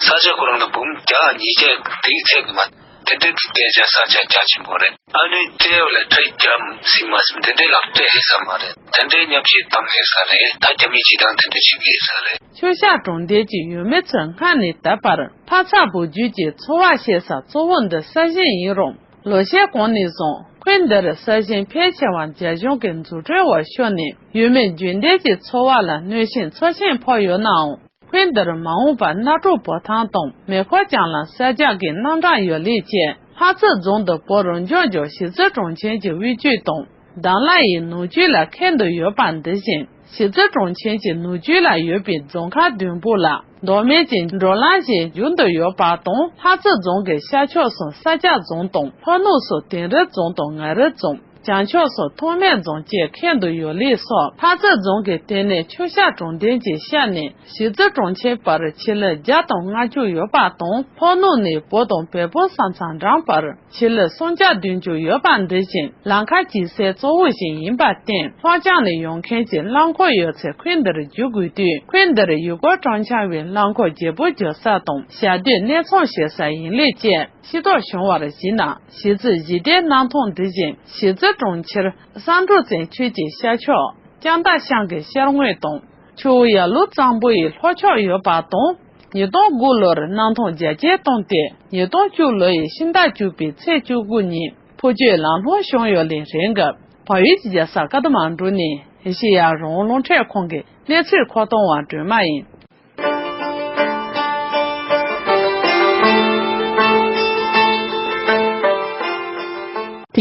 ས་ཆ་ཁོ་རང་ལ་འབུམ་བརྒྱ་ཉིས་བརྒྱ་དེའི་ཚད་ཀྱི་མ། དེ་འདྲའི་གི་སྐད་ཆ་ས་ཆ་རྒྱ་ཆེན་པོ་རེད། ཨ་ནི་སྤྲད་ཡོད་ལ་ཁྲི་བརྒྱ་ཟིན་མ་ཟིན་དེ་འདྲའི་ལག་སྤྲད་ཡོད་ས་མ་རེད། དེ་འདྲའི་མཉམ་ཞིག་བཏང་ཡོད་ས་རེད། ད་རྒྱ་མིའི་སྤྱི་བཏང་དེ་འདྲ་བྱེད་ཀྱི་ཡོད་ས་རེད། ཆུ་བྱ་གྲོང་རྡལ་གྱི་ཡུལ་མི་ཚོས་སྔར་ནས་ད་བར་ཕ་ཚ་བུ་རྒྱུད་ཀྱི་འཚོ་བ་བྱེད་ས་གཙོ་བོ་འདི་ས་ཞིང་ཡིན་རུང་། ལོ་ཤས་གོང་ནས་བཟུང་ཁུལ་འདིར་ས་ཞིང་ཕལ་ཆེ་བ་རྒྱ་གཞུང་གི་འཛུགས་སྐྲུན་འོག་ཤོར་ནས། ཡུལ་མི་རྒྱུན་ལྡན་གྱི་འཚོ་བ་ལ་གནོད་ཤིང་ཚབས་ཆེན་ཕོག་ཡོད་ནའང་། ཁུལ་འདིར་མ་འོངས་པར་གནའ་གྲོགས་བོ་ཐང་དང་མེ་འཁོར་རྐྱང་ལམ་གསར་རྒྱག་གི་རྣམ་གྲངས་ཡོད་ལུགས་བཅས། ལྷ་རྩེ་རྫོང་དུ་བོད་རང་སྐྱོང་ལྗོངས་གཞིས་རྩེ་གྲོང་ཁྱེར་གྱི་དབུས་རྒྱུད་དང་། གདན་ལ་ཡི་ནུབ་རྒྱུད་ལ་ཁེལ་འདུ་ཡོད་པ་འདི་བཞིན། གཞིས་རྩེ་གྲོང་ཁྱེར་གྱི་ནུབ་རྒྱུད་ལ་ཡོད་པའི་རྫོང་ཁག་བདུན་པོ་ལ་མདོ་སྨད་ཀྱི་འགྲོ་ལམ་ཞིག་བསྒྱུར་འདུ་ཡོད་པ་དང་། ལྷ་རྩེ་རྫོང་གི་ཤར་ཕྱོགས་སུ་ས་སྐྱ་རྫོང་དང་། ལྷོ་ནུབ་སུ་དིང་རི་རྫོང་དང་མངའ་རིས་རྫོང་། བྱང་ཕྱོགས་སུ་ཐོགས་མེད་རྫོང་བཅས་ཁེལ་འདུ་ཡོད་ལུགས་སོགས། ལྷ་རྩེ་རྫོང་གི་ལྟེ་གནས་ཆུ་བྱ་གྲོང་རྡལ་གྱི་ཤར་ནས་གཞིས་རྩེ་གྲོང་ཁྱེར་བར་ཆི་ལི་བརྒྱ་དང་ལྔ་བཅུ་ཡོད་པ་དང་། ལྷོ་ནུབ་ནས་བོད་དང་བལ་པོ་ས་མཚམས་འགྲམ་བར་ཆི་ལི་སུམ་བརྒྱ་བདུན་ཅུ་ཡོད་པ་འདི་བཞིན། ལམ་ཁ་གཅིག་སའི་གཙོ་བོ་ཞིག་ཡིན་པར་བརྟེན། ལྷོ་བྱང་ནས་ཡོང་མཁན་གྱི་རླངས་འཁོར་ཡོད་ཚད་ཁུལ་འདིར་རྒྱུག་དགོས་དུས། ཁུལ་འདིར་ཡུལ་སྐོར་སྤྲོ་འཆམ་བའི་རླངས་འཁོར་བརྗེ་པོ་རྒྱག་ས་དང་། ཞག་སྡོད་གནས་ཚང་བྱེད་ས་ཡིན་ལུགས་བཅས། ཤེས་རྟོགས་བྱུང་བར་གཞིགས་ན། གཞིས་རྩེ་གཞི་རྟའི་གནམ་ཐང་འདི་བཞིན་གཞིས་རྩེ་གྲོང་ཁྱེར་བསམ་གྲུབ་བཙན་ཆོས་ཀྱི་ཤར་ཕྱོགས་ལྕང་རྟ་ཤང་གི་ཤར་ངོས་དང་ཆུ་བོ་ཡར་ཀླུང་གཙང་པོ་ཡི་ལྷོ་ཕྱོགས་ཡོད་པ་དང་། ཉིས་སྟོང་དགུ་ལོར་གནམ་ཐང་རྒྱ་སྐྱེད་བཏང་སྟེ། ཉིས་སྟོང་བཅུ་ལོ་ཡི་ཕྱི་ཟླ་བཅུ་པའི་ཚེས་བཅུ་དགུ་ཉིན་འཕོ་སྐྱོད་ལམ་ལྷོང་བྱུང་ཡོད་ལུགས་རེད་འགའ། བལ་ཡུལ་གྱི་རྒྱལ་ས་ཀ་ཐ་མན་གྲུ་ནས་ཨེ་ཤེ་ཡ་རང་དབང་རླུང་འཕྲིན་ཁང་གི་གནས་ཚུལ་མཁོ་གཏོང་བ་སྒྲོལ་མ་ཡིན།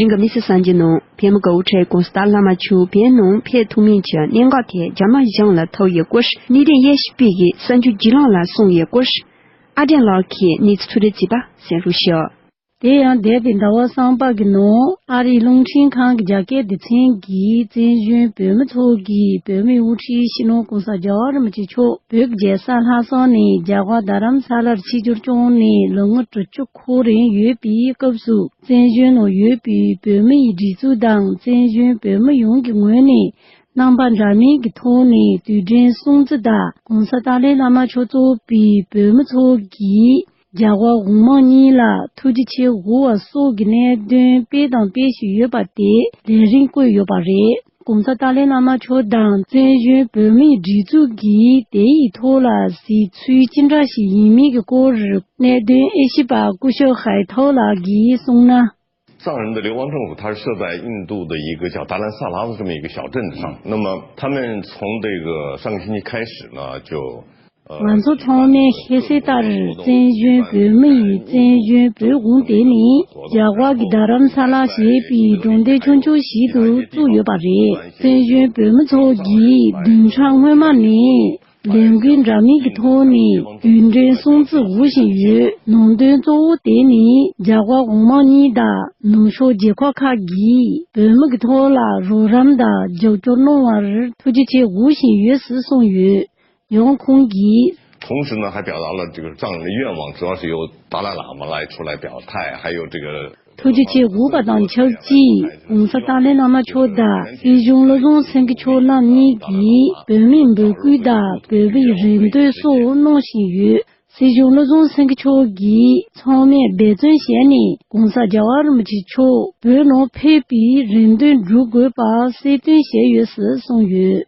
དེ་རིང་གི་དམིགས་བསལ་གསར་འགྱུར་ནང་། བོད་མི་གི་དབུ་ཁྲིད་༸གོང་ས་ཏཱ་ལའི་བླ་མ་མཆོག་བོད་ནང་ཕེབས་ཐུབ་མིན་གྱི་གནད་འགག་ཐད་རྒྱ་ནག་གཞུང་ལ་ཐོབ་ཡོད་སྐོར། གནས་བརྟན་དབྱེ་ཞིབ་པས་གསར་འགྱུར་བརྒྱུད་ལམ་ལ་གསུངས་ཡོད་སྐོར། ཨ་བྲན་ལགས་ཀྱིས་གནས་ཚུལ་ཐུགས་རེ་བརྩིས་པ་གསན་རོགས་ཞུ། དེ་ཡང་འདས་པའི་ཟླ་བ་གསུམ་པ་གི་ནང་ཨ་རིའི་རླུང་འཕྲིན་ཁང་གི་རྒྱ་སྐད་སྡེ་ཚན་གྱི་བཙན་བྱོལ་བོད་མི་ཚོགས་ཀྱིས་བོད་མིའི་དབུ་ཁྲིད་སྤྱི་ནོར་༸གོང་ས་༸རྒྱལ་བ་རིན་པོ་ཆེ་མཆོག་བོད་ཀྱི་རྒྱལ་ས་ལྷ་ས་ནས་རྒྱ་གར་རྡ་རམ་ས་ལར་ཆིབས་བསྒྱུར་བསྐྱངས་ནས་ལོ་ངོ་དྲུག་ཅུ་འཁོར་རན་ཡོད་པའི་སྐབས་སུ། བཙན་བྱོལ་ནང་ཡོད་པའི་བོད་མི་ཡི་སྒྲིག་འཛུགས་དང་བཙན་བྱོལ་བོད་མི་ཡོངས་ཀྱི་ངོས་ནས་རྣམ་པ་འདྲ་མིན་གྱི་ཐོག་ནས་དུས་དྲན་སྲུང་བརྩི་དང་༸གོང་ས་ཏཱ་ལའི་བླ་མ་མཆོག་གཙོས་པའི་བོད་མི་ཚོགས་ཀྱིས། རྒྱལ་བ་དབུ་མ་གཉིས་ལ་ཐུགས་རྗེ་ཆེ་ཞུ་བ་སོགས་ཀྱི་གནད་དོན་སྤེལ་དང་སྤེལ་བཞིན་ཡོད་པ་དེ་ལས་རིམ་བཀོད་ཡོད་པ་རེད། ༸གོང་ས་ཏཱ་ལའི་བླ་མ་མཆོག་དང་བཙན་བྱོལ་བོད་མིའི་སྒྲིག་འཛུགས་ཀྱིས་དེ་ཡི་ཐོག་ལ་གཟིགས་ཚུལ་ཅི་འདྲ་ཞིག་ཡིན་མིན་གྱི་སྐོར་གནད་དོན་དབྱེ་ཞིབ་པ་སྐུ་ཞབས་ཧའེ་ཐའོ་ལགས་ཀྱིས་གསུངས་ན།藏人的流亡政府，它是设在印度的一个叫达兰萨拉的这么一个小镇上。那么他们从这个上个星期开始呢，就呃，ང་ཚོ་ཚང་མས་ཤེས་གསལ་ལྟར་བཙན་བྱོལ་བོད་མི་ཡི་བཙན་བྱོལ་བོད་དབང་དེ་ནི་རྒྱ་གར་གྱི་རྡ་རམ་ས་ལ་ཞེས་པའི་གྲོང་རྡལ་ཆུང་ཆུང་ཞིག་ཏུ་བཙུགས་ཡོད་པ་རེད། བཙན་བྱོལ་བོད་མི་ཚོ་གིས་བདུན་ཕྲག་སྔོན་མ་ནས་ལས་འགུལ་འདྲ་མིན་གྱི་ཐོག་ནས་རྒྱུན་འབྲེལ་སྲུང་བརྩི་ཞུ་བཞིན་ཡོད། ནང་དོན་གཙོ་བོ་དེ་ནི་རྒྱ་གར་དབུ་མ་གཉིས་དང་ནུབ་ཕྱོགས་རྒྱལ་ཁབ་ཁག་གིས་བོད་མི་གི་ཐོག་ལ་རོགས་རམ་དང་རྒྱབ་སྐྱོར་གནང་བར་ཐུགས་རྗེ་ཆེ་ཞུ་བཞིན་ཡོད་ཟེར་གསུངས་ཡོད། ཡང་ཁོང་གིས། 同时呢，还表达了这个藏人的愿望，主要是由达赖喇嘛来出来表态，还有这个 ཐུགས་རྗེ་ཆེ་ཞུ་བ་དང་ཆབས་ཅིག ༸གོང་ས་ཏཱ་ལའི་བླ་མ་མཆོག་དང་སྲིད་སྐྱོང་བློ་བཟང་སེང་གེ་མཆོག་རྣམ་གཉིས་ཀྱིས་བོད་མིའི་འབོད་སྐུལ་དང་བོད་པའི་རེ་འདུན་སོགས་གནང་བཞིན་ཡོད། སྲིད་སྐྱོང་བློ་བཟང་སེང་གེ་མཆོག་གིས་ཚང་མས་འབད་བརྩོན་བྱས་ནས་༸གོང་ས་༸རྒྱལ་བ་རིན་པོ་ཆེ་མཆོག་བོད་ནང་ཕེབས་པའི་རེ་འདུན་སྒྲུབ་དགོས་པ་གསལ་སྟོན་བྱས་ཡོད་ཟེར་གསུངས་ཡོད།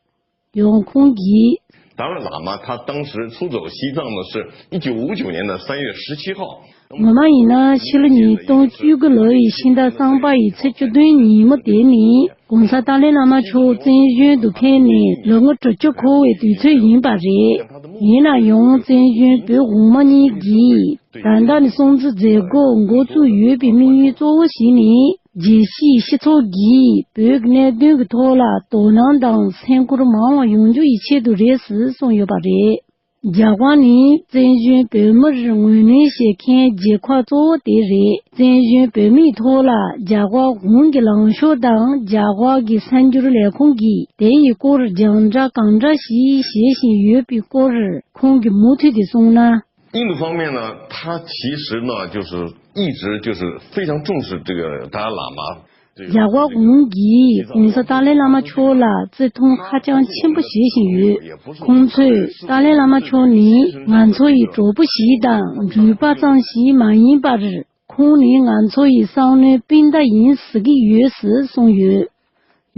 ཡང་ཁོང་གིས། 达赖喇嘛他当时出走西藏呢，是一九五九年的三月十七号。 ངོ་མ་ཡིན་ན་ཕྱི་ལོ་ཉིས་སྟོང་བཅུ་དགུ་ལོ་ཡི་ཕྱི་ཟླ་གསུམ་པ་ཡི་ཚེས་བཅུ་བདུན་ཉིན་མོ་དེ་ནི་༸གོང་ས་ཏཱ་ལའི་བླ་མ་མཆོག་བཙན་བྱོལ་དུ་ཕེབས་ནས་ལོ་ངོ་དྲུག་ཅུ་འཁོར་བའི་དུས་ཚོད་ཡིན་པ་རེད། ཡིན་ན་ཡང་བཙན་བྱོལ་བོད་དབུ་མ་གཉིས་ཀྱིས་ད་ལྟ་ནས་སྲུང་བརྩི་མཛད་སྒོ་འགོ་བཙུགས་ཡོད་པའི་དམིགས་ཡུལ་གཙོ་བོ་ཞིག་ནི། རྒྱལ་སྤྱིའི་སྤྱི་ཚོགས་ཀྱིས་བོད་ཀྱི་གནད་དོན་གྱི་ཐོག་ལ་དོ་སྣང་དང་སེམས་ཁུར་མང་བ་ཡོང་རྒྱུ་ཡི་ཆེད་དུ་རེད་ཟེར་གསུངས་ཡོད་པ་རེད། རྒྱ་གར་ནི་བཙན་བྱོལ་བོད་མིར་ངོས་ལེན་བྱེད་མཁན་རྒྱལ་ཁབ་གཙོ་བོ་དེ་རེད། བཙན་བྱོལ་བོད་མིའི་ཐོག་ལ་རྒྱ་གར་གཞུང་གི་ལངས་ཕྱོགས་དང་རྒྱ་གར་གྱི་གསར་འགྱུར་ལས་ཁུངས་ཀྱིས་དེ་ཡི་སྐོར་རྒྱང་བསྒྲགས་གང་འདྲ་ཞིག་བྱེད་བཞིན་ཡོད་པའི་སྐོར་ཁོང་གིས་མུ་མཐུད་དེ་གསུངས་ན། 印度方面呢，他其实呢，就是一直就是非常重视这个达赖喇嘛。 རྒྱ་གར་གཞུང་གིས་༸གོང་ས་ཏཱ་ལའི་བླ་མ་མཆོག་ལ་བརྩི་མཐོང་ཧ་ཅང་ཆེན་པོ་བྱེད་བཞིན་ཡོད། ཁོང་ཚོས་ཏཱ་ལའི་བླ་མ་མཆོག་ནི་ང་ཚོ་ཡི་གྲོགས་པོ་ཞིག་དང་འགྲུལ་པ་ཙམ་ཞིག་མ་ཡིན་པར། ཁོང་ནི་ང་ཚོ་ཡི་བསམ་བློའི་སྤུན་ཟླ་ཡིན་ཟེར་གྱི་ཡོད་ཟེར་གསུངས་ཡོད།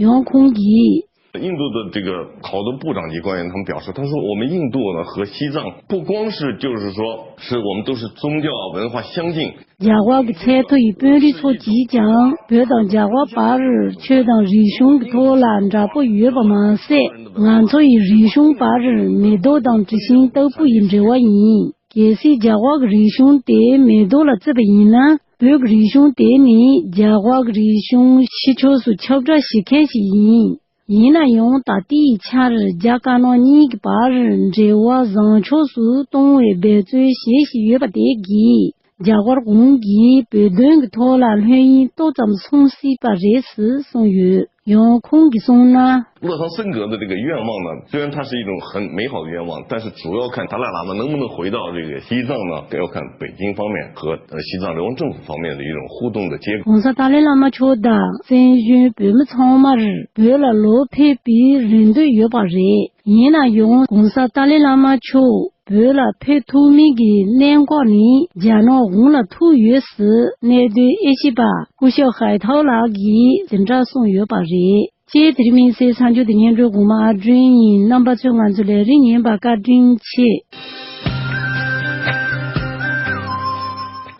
ཡང་ཁོང་གིས། 印度的这个好多部长级官员他们表示，他说我们印度呢和西藏不光是就是说是我们都是宗教文化相近。རྒྱ་གར་གྱི་ཚད་མཐོ་ཡི་དཔོན་རིགས་ཚོ་གིས་ཀྱང་བོད་དང་རྒྱ་གར་བར་ཆོས་དང་རིག་གཞུང་གི་ཐོག་ལ་འདྲ་པོ་ཡོད་པ་མ་ཟད། ང་ཚོ་ཡི་རིག་གཞུང་བར་མེ་ཏོག་དང་དྲི་ཞིམ་ལྟ་བུ་ཡི་འབྲེལ་བ་ཡིན། གལ་སྲིད་རྒྱ་གར་གྱི་རིག་གཞུང་དེ་མེ་ཏོག་ལ་བརྩིས་པ་ཡིན་ན། བོད་ཀྱི་རིག་གཞུང་དེ་ནི་རྒྱ་གར་གྱི་རིག་གཞུང་ཕྱི་ཕྱོགས་སུ་ཁྱབ་བསྒྲགས་བྱེད་མཁན་ཞིག་ཡིན། ཡིན་ན་ཡང་ད་ལྟའི་ཆར་རྒྱ་དཀར་ནག་གཉིས་ཀྱི་བར་འབྲེལ་བ་བཟང་ཕྱོགས་སུ་གཏོང་བའི་འབད་རྩོལ་བྱེད་བཞིན་ཡོད་པ་དེ་གིས། རྒྱ་གར་གཞུང་གིས་བོད་དོན་གྱི་ཐོག་ལ་ལྷོད་གཡེང་ཏོག་ཙམ་སོང་སྲིད་པ་རེད་ཟེར་གསུངས་ཡོད། ཡང་ཁོང་གིས་གསུངས་ན། 乐堂森格的这个愿望呢，虽然它是一种很美好的愿望，但是主要看达赖喇嘛能不能回到这个西藏呢，要看北京方面和呃西藏流亡政府方面的一种互动的结果。 ༸གོང་ས་ཏཱ་ལའི་བླ་མ་མཆོག་དང་བཙན་བྱོལ་བོད་མི་ཚང་མར་བོད་ལ་ལོག་ཕེབས་པའི་རེ་འདུན་ཡོད་པ་རེད། ཡིན་ན་ཡང་༸གོང་ས་ཏཱ་ལའི་བླ་མ་མཆོག་བོད་ལ་ཕེབས་ཐུབ་མིན་གྱི་གནད་འགག་ནི་རྒྱ་ནག་གཞུང་ལ་ཐུག་ཡོད་ཟེར་གནད་དོན་དབྱེ་ཞིབ་པ་སྐུ་ཞབས་ཧའེ་ཐའོ་ལགས་ཀྱིས་དེ་འདྲ་གསུངས་ཡོད་པ་རེད། ཅེས་དེ་རིང་མིན་སའི་གསར་འགྱུར་དེ་སྙན་སྒྲོན་གོང་མ་ཨ་སྒྲོན་ཡིན། རྣམ་པ་ཚོས་ང་ཚོའི་ལས་རིམ་ཉན་པར་བཀའ་དྲིན་ཆེ།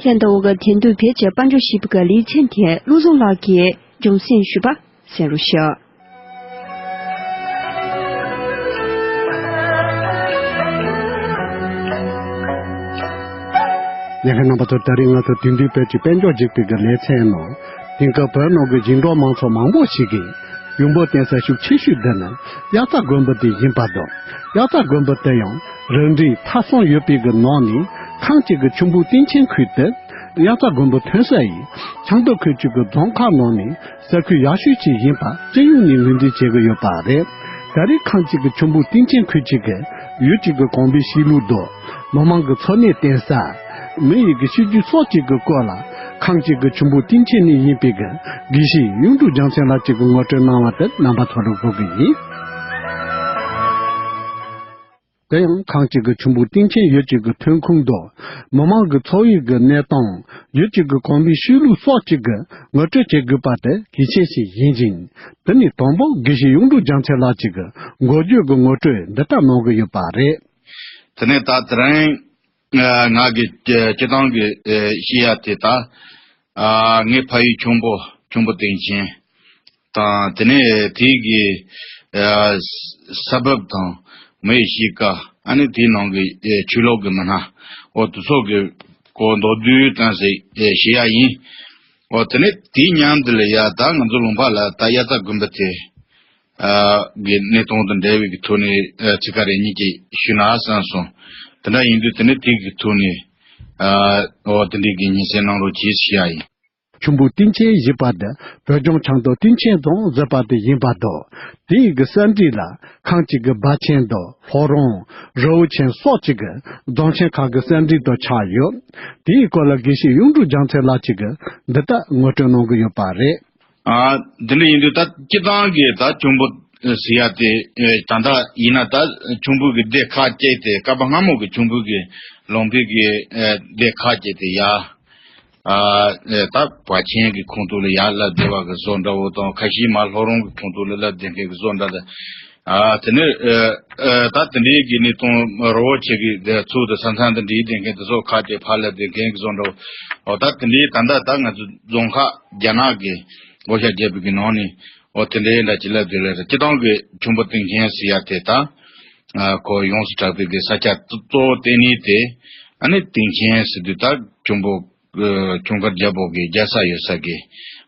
ཁྱེད་དང་འོག་དེ་དུས་བེད་སྤྱད་དཔལ་འབྱོར་ཞིབ་པ་ག་ལེའི་མཚན་ཐད་བློ་བཟང་ལགས་ཀྱིས་སྦྱོང་སེམས་ཞུས་པ་གསན་རོགས་ཞུ། ཉན་མཁན་རྣམ་པ་ཚོ། ད་རིང་ང་ཚོ་དེང་དུས་བོད་ཀྱི་དཔལ་འབྱོར་འཇིག་པའི་གི་ལེ་ཚན་ནང་དེང་སྐབས་བོད་ནང་གི་ཞིང་འབྲོག་མང་ཚོགས་མང་པོ་ཞིག་གིས་ཡུམ་བུ་བརྟེན་ས་ཤུགས་ཆེ་ཤོས་འདི་ནི་དབྱར་རྩྭ་དགུན་འབུ་དེ་ཡིན་པ་དང་། དབྱར་རྩྭ་དགུན་འབུ་དེ་ཡང་རིགས་འདྲའི་ཐ་གསང་ཡོད་པའི་གི་ནང་ནས་ཁམས་གཅིག་གི་ཆུ་འབུ་སྟེང་ཆེན་ཁུལ་དེ་དབྱར་རྩྭ་དགུན་འབུ་ཐོན་ས་ཡི་ཁྱང་སྡོད་ཁུལ་གཅིག་གི་རྫོང་ཁག་ནང་ནས་ས་ཁུལ་ཡག་ཤོས་ཅིག་ཡིན་པ་སྤྱི་ཡོངས་ནས་ངོས་འཛིན་བྱེད་ཀྱི་ཡོད་པ་རེད། ད་རེས་ཁམས་གཅིག་གི་ཆུ་འབུ་སྟེང་ཆེན་ཁུལ་གཅིག་གི་ཡུལ་གཅིག་གི་གོང་བུའི་གཤིས་ལུགས་དང་། མི་མང་གི་འཚོ་གནས་བརྟེན་ས། མི་ཡི་གི་གཤིས་རྒྱུད་སོགས་གཅིག་གི་སྐོར་ལ་ཁམས་གཅིག་གི་ཆུ་འབུ་སྟེང་ཆེན་ནས་ཡིན་པའི་གི་དགེ་བཤེས་གཡུང་དྲུང་རྒྱལ་མཚན་ལགས་གཅིག་གི་ངོ་སྤྲོད་གནང་བ་དེ་རྣམ་པ་ཚོ་ལ་གོ་གི་ཡིན། དེ་ཡང་ཁག་ཅིག་གི་ཆུམ་བུ་སྟེང་ཆེན་ཡུལ་གཅིག་གི་ཐོན་ཁུངས་དང་། མི་མང་གི་འཚོ་བའི་གི་གནས་སྟངས། ཡུལ་གཅིག་གི་གོམས་པའི་ཤུལ་ལུས་སོགས་གཅིག་གི་ངོ་སྤྲོད་བྱེད་དགོས་པ་དེ་གལ་ཆེན་ཞིག་ཡིན་ཅིང་། དེ་ནས་དང་པོ་དགེ་བཤེས་གཡུང་དྲུང་རྒྱལ་མཚན་ལགས་གཅིག་གི་འགོ་བརྗོད་ཀྱི་ངོ་སྤྲོད་འདི་ལྟར་གནང་གི་ཡོད་པ་རེད། དེ་ནས་ད་དེ་རིང་ང་གི་སྤྱི་བཏང་གི་བཤད་ཡ་དེ་ད། ངའི་ཕ་ཡུལ་ཆུམ་བུ་ཆུམ་བུ་སྟེང་ཆེན་དང་། དེ་ནས་དེའི་གི་ས་བབ་དང་། མི་ཡི་གཤིས་ཀ། ཨ་ནི་དེའི་ནང་གི་ཆོས་ལུགས་ཀྱི་མི་སྣ། འོ་དེ་ཚོ་གི་སྐོར་མདོར་བསྡུས་ཙམ་ཞིག་བཤད་ཡ་ཡིན། འོ་དེ་ནས་དེའི་མཉམ་དུ་ལ་ཡ་ད་ང་ཚོ་ལུང་པ་ལ་ད་དབྱར་རྩྭ་དགུན་འབུ་དེ་གི་གནས་སྟངས་དང་འབྲེལ་བའི་གི་ཐོག་ནས་ཚིག་ཁ་རེ་གཉིས་ཅིག་ཞུས་ན་བསམ་སོང་། དེ་འདྲ་ཡིན་དུས་དེ་ནས་དེ་གི་ཐོག་ནས་འོ་དེ་འདྲའི་གི་སྙན་སེང་གནང་རོགས་གྱིས་ཞུ་ཡ་ཡིན། ཆུམ་བུ་སྟེང་ཆེན་ཞེས་པ་དེ་བོད་ལྗོངས་ཆབ་མདོ་སྟེང་ཆེན་རྫོང་ཟེར་བ་དེ་ཡིན་པ་དང་། དེའི་གི་ས་འགྲིག་ལ་ཁམས་གཅིག་གི་སྦ་ཆེན་དང་ལྷོ་རོང་། རི་བོ་ཆེན་སོགས་གཅིག་གི་རྫོང་ཆེན་ཁག་གི་ས་འགྲིག་དང་ཆགས་ཡོད། དེའི་སྐོར་ལ་དགེ་བཤེས་གཡུང་དྲུང་རྒྱལ་མཚན་ལགས་གཅིག་གིས་འདི་ལྟར་ངོ་སྤྲོད་གནང་གི་ཡོད་པ་རེད། ཨ། འདི་འདྲ་ཡིན་དུས་ད་སྤྱི་བཏང་གི་ད་ཆུམ་བུ་ཟེར་ཡ་དེ་ད་ལྟ་ཡིན་ན་ད་ཆུམ་བུ་གི་སྡེ་ཁག་བཅད་དེ་སྐབས་སྔ་མོ་གི་ཆུམ་བུ་གི་ལུང་པའི་གི་སྡེ་ཁག་བཅད་དེ་ཡ། ཨ། ད་བ་ཆེན་གྱི་ཁོངས་གཏོགས་ལ་ཡར་སླེབས་བསྡད་པ་གི་བཟོ་འདྲ་བོ་དང་། ཁ་ཤས་མར་ལྷོ་རོང་གི་ཁོངས་གཏོགས་ལ་སླེབས་བསྡད་མཁན་གྱི་བཟོ་འདྲ་དང་། ཨ། དེ་ནས་ཨ། ད་དེ་འདྲའི་གི་གནས་སྟངས་རི་བོ་ཆེ་གི་ཚུལ་དུ་ས་མཚམས་དང་འདྲེས་བསྡད་མཁན་དེ་ཚོ་ཁག་ཅིག་ཕར་སླེབས་བསྡད་མཁན་གྱི་བཟོ་འདྲ་བོ། འོ་ད་དེ་འདྲའི་ད་ལྟ་ད་ང་ཚོ་རྫོང་ཁག་རྒྱ་ནག་གི་བགོ་བཤའ་བརྒྱབ་པའི་གི་ནང་ནས། འོ་དེ་འདྲའི་འདྲ་ཅིག་སླེབས་བསྡད་ལ། སྤྱི་བཏང་གི་ཆུམ་བུ་སྟེང་ཆེན་ཟེར་ཡ་དེ་ད་ཁོ་ཡོངས་སུ་གྲགས་པའི་གི་ས་ཆ་གཙོ་བོ་བསྟན་ནི་དེ། ཨ་ནི་སྟེང་ཆེན་ཟེར་དུས་ད་ཆུམ་བུ། ཨ། ཁྱུང་དཀར་རྒྱལ་པོ་གི་རྒྱལ་ས་ཡོད་ས་གི།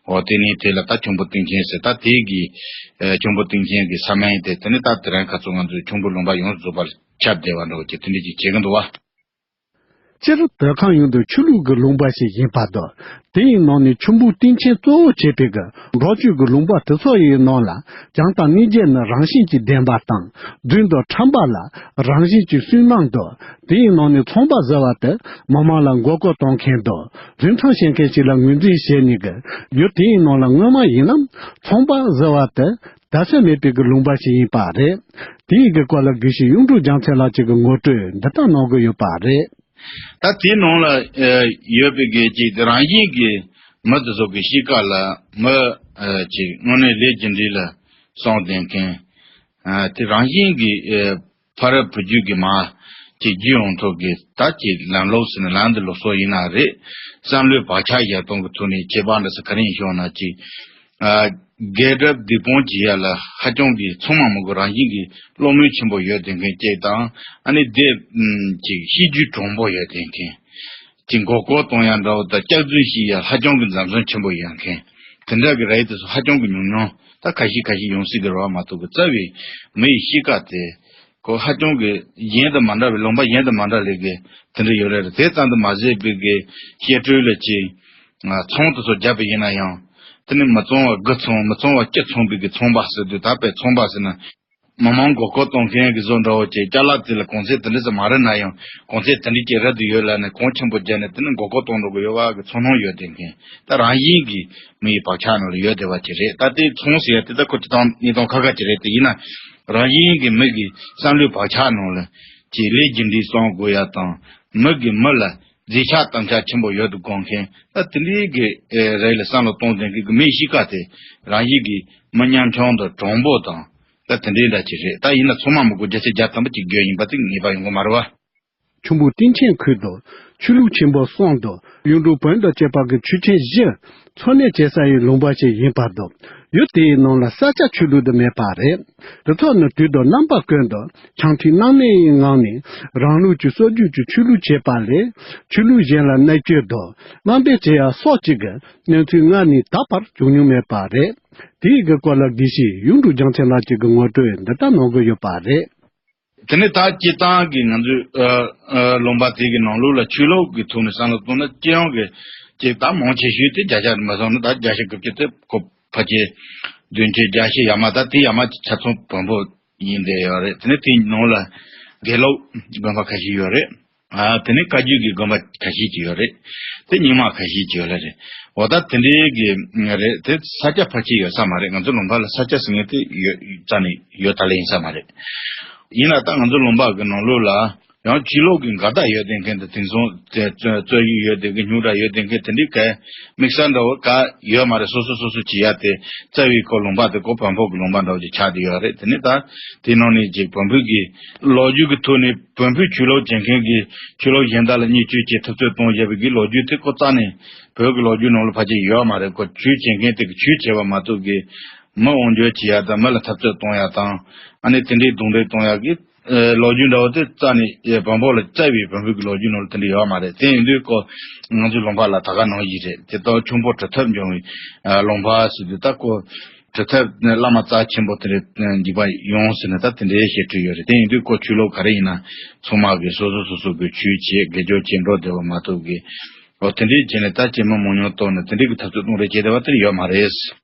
འོ་དེ་ནི་དེ་ལ་ད་ཆུམ་བུ་སྟེང་ཆེན་ཟེར། ད་དེ་གི་ཨ། ཆུམ་བུ་སྟེང་ཆེན་གི་ས་མིང་དེ་དེ་ནི་ད་དེ་རིང་ཁ་སང་ང་ཚོའི་ཆུམ་བུ་ལུང་པ་ཡོངས་སུ་རྫོགས་པར་ཁྱབ་བསྡད་པ་འདྲ་བོ་ཅིག་དེ་འདྲ་ཅིག་བྱེད་ཀྱི་འདུག་བ། སྤྱིར་བོད་ཁམས་ཡོངས་དུ་ཆོས་ལུགས་ཀྱི་ལུང་པ་ཞིག་ཡིན་པ་དང་། དེ་ཡི་ནང་ནས་ཆུམ་བུ་སྟེང་ཆེན་གཙོ་བོ་བྱས་པའི་གི་འབྲོག་ཆོས་ཀྱི་ལུང་པ་དེ་ཚོ་ཡི་ནང་ལ་བྱམས་དང་སྙིང་རྗེ་ནི་རང་བཞིན་གྱིས་ལྡན་པ་དང་། རྫུན་དང་ཁྲམ་པ་ལ་རང་བཞིན་གྱིས་སུན་སྣང་དང་། དེའི་ནང་ནས་ཚོང་པ་ཟེར་བ་དེ་མི་མང་ལ་མགོ་སྐོར་གཏོང་མཁན་དང་རིན་ཐང་བཤད་མཁན་ཞིག་ལ་ངོས་འཛིན་བྱས་ནས་གི་ཡུལ་དེའི་ནང་ལ་སྔོན་མ་ཡིན་ན་ཚོང་པ་ཟེར་བ་དེ་བརྡ་ཆད་མེད་པའི་གི་ལུང་པ་ཞིག་ཡིན་པ་རེད། དེའི་གི་སྐོར་ལ་དགེ་བཤེས་གཡུང་དྲུང་རྒྱལ་མཚན་ལགས་ཀྱིས་གི་ངོ་སྤྲོད་འདི་ལྟར་གནང་གི་ཡོད་པ་རེད། ད་དེའི་ནང་ལ་ཨ། ཡོད་པའི་གི་ཅིག་དེ་རང་བཞིན་གྱི་མི་དེ་ཚོ་གི་གཤིས་ཀ་ལ་མི་ཨ། ཅིག་དངོས་གནས་ལས་རྒྱུ་འབྲས་ལ་སོང་བསྡད་མཁན། ཨ། དེ་རང་བཞིན་གྱི་ཨ། ཕ་རབས་བུ་རྒྱུད་ཀྱི་མ་ཅིག་རྒྱུད་ཡོངས་ཐོག་གི་ད་ཅིག་ལམ་ལུགས་ཟེར་ན་ལམ་འདི་ལུགས་སྲོལ་ཡིན་ན་རེད། བསམ་བློའི་བག་ཆགས་བཞག་སྟངས་ཀྱི་ཐོག་ནས་ཁྱད་པར་འདྲ་ས་ག་རེ་ཡིན་ཞུ་ན་ཅིག་ཨ། རྒྱལ་རབས་སྡིག་སྤོང་བྱེད་ཡ་ལ་ཧ་ཅང་གི་ཚང་མ་མི་དགོས། རང་བཞིན་གྱི་བློ་མོས་ཆེན་པོ་ཡོད་བསྡད་མཁན་གཅིག་དང་། ཨ་ནི་དེ་ཅིག་གཤིས་རྒྱུད་དྲང་པོ་ཡོད་བསྡད་མཁན། ཅིག་མགོ་སྐོར་གཏོང་ཡ་འདྲ་བོ་དང་སྐྱག་རྫུན་བཤད་ཡ་ཧ་ཅང་གི་འཛེམ་ཟོན་ཆེན་པོ་ཡོད་མཁན། དེ་འདྲ་གི་རིགས་དེ་ཚོ་ཧ་ཅང་གི་ཉུང་ཉུང་། ད་ཁ་ཤས་ཁ་ཤས་ཡོང་སྲིད་ཀྱི་རེད་བ། མ་གཏོགས་གི་རྩ་བའི་མི་ཡི་གཤིས་ཀ་དེ་ཁོ་ཧ་ཅང་གི་གཞན་དང་མ་འདྲ་བའི། ལུང་པ་གཞན་དང་མ་འདྲ་ལས་ཀྱི་དེ་འདྲ་ཡོད་རེད། དེ་ཙམ་དུ་མ་ཟད་པའི་གི་བཤད་སྲོལ་ལ་ཅིག་ཚོང་དེ་ཚོ་བརྒྱབ་པ་ཡིན་ན་ཡང་། དེ་ནི་མི་བཙོང་བ་དགུ་བཙོང་། མི་བཙོང་བ་བཅུ་བཙོང་བའི་གི་ཚོང་པ་ཟེར་དུས། ད་དཔེ་ཚོང་པ་ཟེར་ན་མི་མང་མགོ་སྐོར་གཏོང་མཁན་གི་བཟོ་འདྲ་བོ་ཅིག་ཅ་ལག་དེ་ལ་གོང་ཚད་དེ་འདྲ་ཙམ་མ་རེད་ན་ཡང་། གོང་ཚད་དེ་འདྲ་ཅིག་རག་གི་ཡོད་ལབ་ནས་གོང་ཆེན་པོ་བརྒྱབ་ནས་དེ་ནི་མགོ་སྐོར་གཏོང་འགྲོ་གི་ཡོད་པ་གི་ཚོར་སྣང་ཡོད་བསྡད་མཁན། ད་རང་བཞིན་གྱིས་མི་ཡི་བག་ཆགས་ནང་ལ་ཡོད་བསྡད་པ་ཅིག་རེད། ད་དེ་ཚོང་ཟེར་ཡ་དེ་ད་ཁོ་ཅི་ཐང་གནས་སྟངས་ཁག་ཁག་ཅིག་རེད། དེ་ཡིན་ན་རང་བཞིན་གྱིས་མི་གི་བསམ་བློའི་བག་ཆགས་ནང་ལ་ཅིག་ལས་རྒྱུ་འབྲས་བསམ་དགོས་ཡ་དང་། མི་གི་མི་ལ་མཛེས་ཆ་དམ་ཆ་ཆེན་པོ་ཡོད་དུ་དགོས་མཁན། ད་དེ་འདྲའི་གི་རིགས་ལ་བསམ་བློ་གཏོང་བསྡད་མཁན་གི་མིའི་གཤིས་ཀ་དེ་རང་བཞིན་གྱིས་མི་ཉམ་ཆུང་དང་དྲང་པོ་དང་། ད་དེ་འདྲའི་འདྲ་ཅིག་རེད། ད་ཡིན་ན་ཚང་མ་མི་དགོས། བརྒྱ་ཆ་བརྒྱ་ཐམ་པ་ཅིག་རྒྱུ་ཡིན་པ་དེ་ངེས་པ་ཡོང་གི་མ་རེད་བ། ཆུམ་བུ་སྟེང་ཆེན་ཁུལ་དུ་ཆོས་ལུགས་ཆེན་པོ་གསུམ་དང་གཡུང་དྲུང་བོན་དང་བཅས་པ་གི་ཆོས་ཆེན་བཞི་འཚོ་གནས་བྱེད་ས་ཡི་ལུང་པ་ཞིག་ཡིན་པ་དང་། ཡུལ་དེའི་ནང་ལ་ས་སྐྱ་ཆོས་ལུགས་དེ་མེད་པ་རེད། དེ་ཚོ་ནི་དུས་དང་རྣམ་པ་ཀུན་ཏུ་འཆམ་མཐུན་སྣང་མེད་ཡི་ངང་ནས་རང་ལུགས་ཀྱི་སྲོལ་རྒྱུན་གྱི་ཆོས་ལུགས་བྱེད་པ་ལས། ཆོས་ལུགས་གཞན་ལ་གནོད་སྐྱོན་དང་དམའ་འབེབས་བྱེད་ཡ་སོགས་ཀྱི་གནས་ཚུལ་སྔར་ནས་ད་བར་བྱུང་མྱོང་མེད་པ་རེད། དེའི་གི་སྐོར་ལ་དགེ་བཤེས་གཡུང་དྲུང་རྒྱལ་མཚན་ལགས་ཀྱིས་གི་ངོ་སྤྲོད་འདི་ལྟར་གནང་གི་ཡོད་པ་རེད། དེ་ནས་ད་སྤྱིར་བཏང་གི་ང་ཚོའི་ཨ་ཨ་ལུང་པ་དེ་གི་ནང་ལོགས་ལ་ཆོས་ལུགས་ཀྱི་ཐོག་ནས་བསམ་བློ་གཏོང་ན། སྤྱི་ཡོངས་ཀྱི་ཅིག་ད་མང་ཆེ་ཤོས་དེ་བརྒྱ་ཆ་མ་སོང་ན་ད་བརྒྱ་ཆ་དགུ་བཅུ་དེ་ཁོ་ཕལ་ཆེར་བདུན་ཅུ་བརྒྱད་ཅུ་ཡར་མར། ད་དེ་ཡར་མར་ཆ་ཚང་བོན་པོ་ཡིན་བསྡད་ཡོད་རེད། དེ་ནས་དེའི་ནང་ལ་དགེ་ལུགས་དགོན་པ་ཁ་ཤས་ཡོད་རེད། ཨ། དེ་ནས་བཀའ་བརྒྱུད་ཀྱི་དགོན་པ་ཁ་ཤས་ཅིག་ཡོད་རེད། དེ་རྙིང་མ་ཁ་ཤས་ཅིག་ཡོད་ལ་རེད། འོ་ད་དེ་འདྲའི་གི་རེད། དེ་ས་སྐྱ་ཕལ་ཆེར་ཡོད་ས་མ་རེད། ང་ཚོ་ལུང་པ་ལ་ས་སྐྱ་ཟེར་མཁན་དེ་ཡོད་རྩ་ནས་ཡོད་ད་ལེ་ཡིན་ས་མ་རེད། ཡིན་ན་ད་ང་ཚོ་ལུང་པ་གི་ནང་ལོགས་ལ་ཡང་ཆོས་ལུགས་ཀྱི་འགལ་ཟླ་ཡོད་བསྡད་མཁན་དང་དེང་སང་རྩོད་ཡིག་ཡོད་བསྡད་མཁན་རྙོག་དྲ་ཡོད་བསྡད་མཁན་དེ་འདྲའི་ག་དམིགས་བསལ་འདྲ་བོ་ག་ཡོད་མ་རེད། སོ་སོ་སོ་སོ་བྱེད་ཡ་དེ་རྩ་བའི་ཁོ་ལུང་པ་དེ་ཁོ་བོན་པོ་གི་ལུང་པ་འདྲ་བོ་ཅིག་ཆགས་བསྡད་ཡོད་རེད། དེ་ནི་ད་དེ་ནང་ནས་ཅིག་བོན་པོ་གི་ལོ་རྒྱུས་ཀྱི་ཐོག་ནས་བོན་པོའི་ཆོས་ལུགས་བྱེད་མཁན་གྱི་ཆོས་ལུགས་གཞན་དག་ལ་བརྙས་བཅོས་བྱེད་འཐབ་རྩོད་གཏོང་བཞིན་པའི་གི་ལོ་རྒྱུས་དེ་ཁོ་རྩ་ནས་བོད་ཀྱི་ལོ་རྒྱུས་ནང་ལ་ཕལ་ཆེར་ཡོད་མ་རེད། ཁོ་ཆོས་བྱེད་མཁན་དེ་གི་ཆོས་བྱེད་པ་མ་གཏོགས་གི་མི་དབང་སྒྱུར་བྱེད་ཡ་དང་མི་ལ་འཐབ་རྩོད་གཏོང་ཡ་དང་ཨ་ནི་དེ་འདྲའི་རྡུང་རེས་གཏོང་ཡ་གི་ཨ་ལོ་རྒྱུས་འདྲ་བོ་དེ་རྩ་ནས་བོན་པོ་ལ་རྩ་བའི་བོན་པོ་གི་ལོ་རྒྱུས་ནང་ལ་དེ་འདྲ་ཡོད་མ་རེད། དེ་ཡིན་དུས་ཁོ་ང་ཚོའི་ལུང་པ་ལ་ད་ག་ནང་བཞིན་རེད། དེ་ལྟར་ཁྱུང་པོ་གྲུབ་ཐོབ་འབྱུང་བའི་ཨ་ལུང་པ་ཟེར་དུས་ད་ཁོ་གྲུབ་ཐོབ་བླ་མ་རྩ་ཆེན་པོ་དེ་འདྲའི་འཇིགས་པ་ཡོང་ཟེར་ནས་ད་དེ་འདྲའི་བཤད་སྲོལ་ཡོད་རེད། དེ་ཡིན་དུས་ཁོ་ཆོས་ལུགས་ག་རེ་ཡིན་ན་ཚང་མ་གི་སོ་སོ་སོ་སོ་གི་ཆོས་བྱེད་དགེ་སྦྱོར་བྱེད་འགྲོ་བསྡད་པ་མ་གཏོགས་གི་འོ་དེ་འདྲའི་བྱས་ནས་ད་སྐྱེས་མི་མང་ཉུང་བཏོན་ནས་དེ་འདྲའི་གི་འཐབ་རྩོད་གཏོང་རེས་བྱས་བསྡད་པ་དེ་ཡོད་མ་རེད།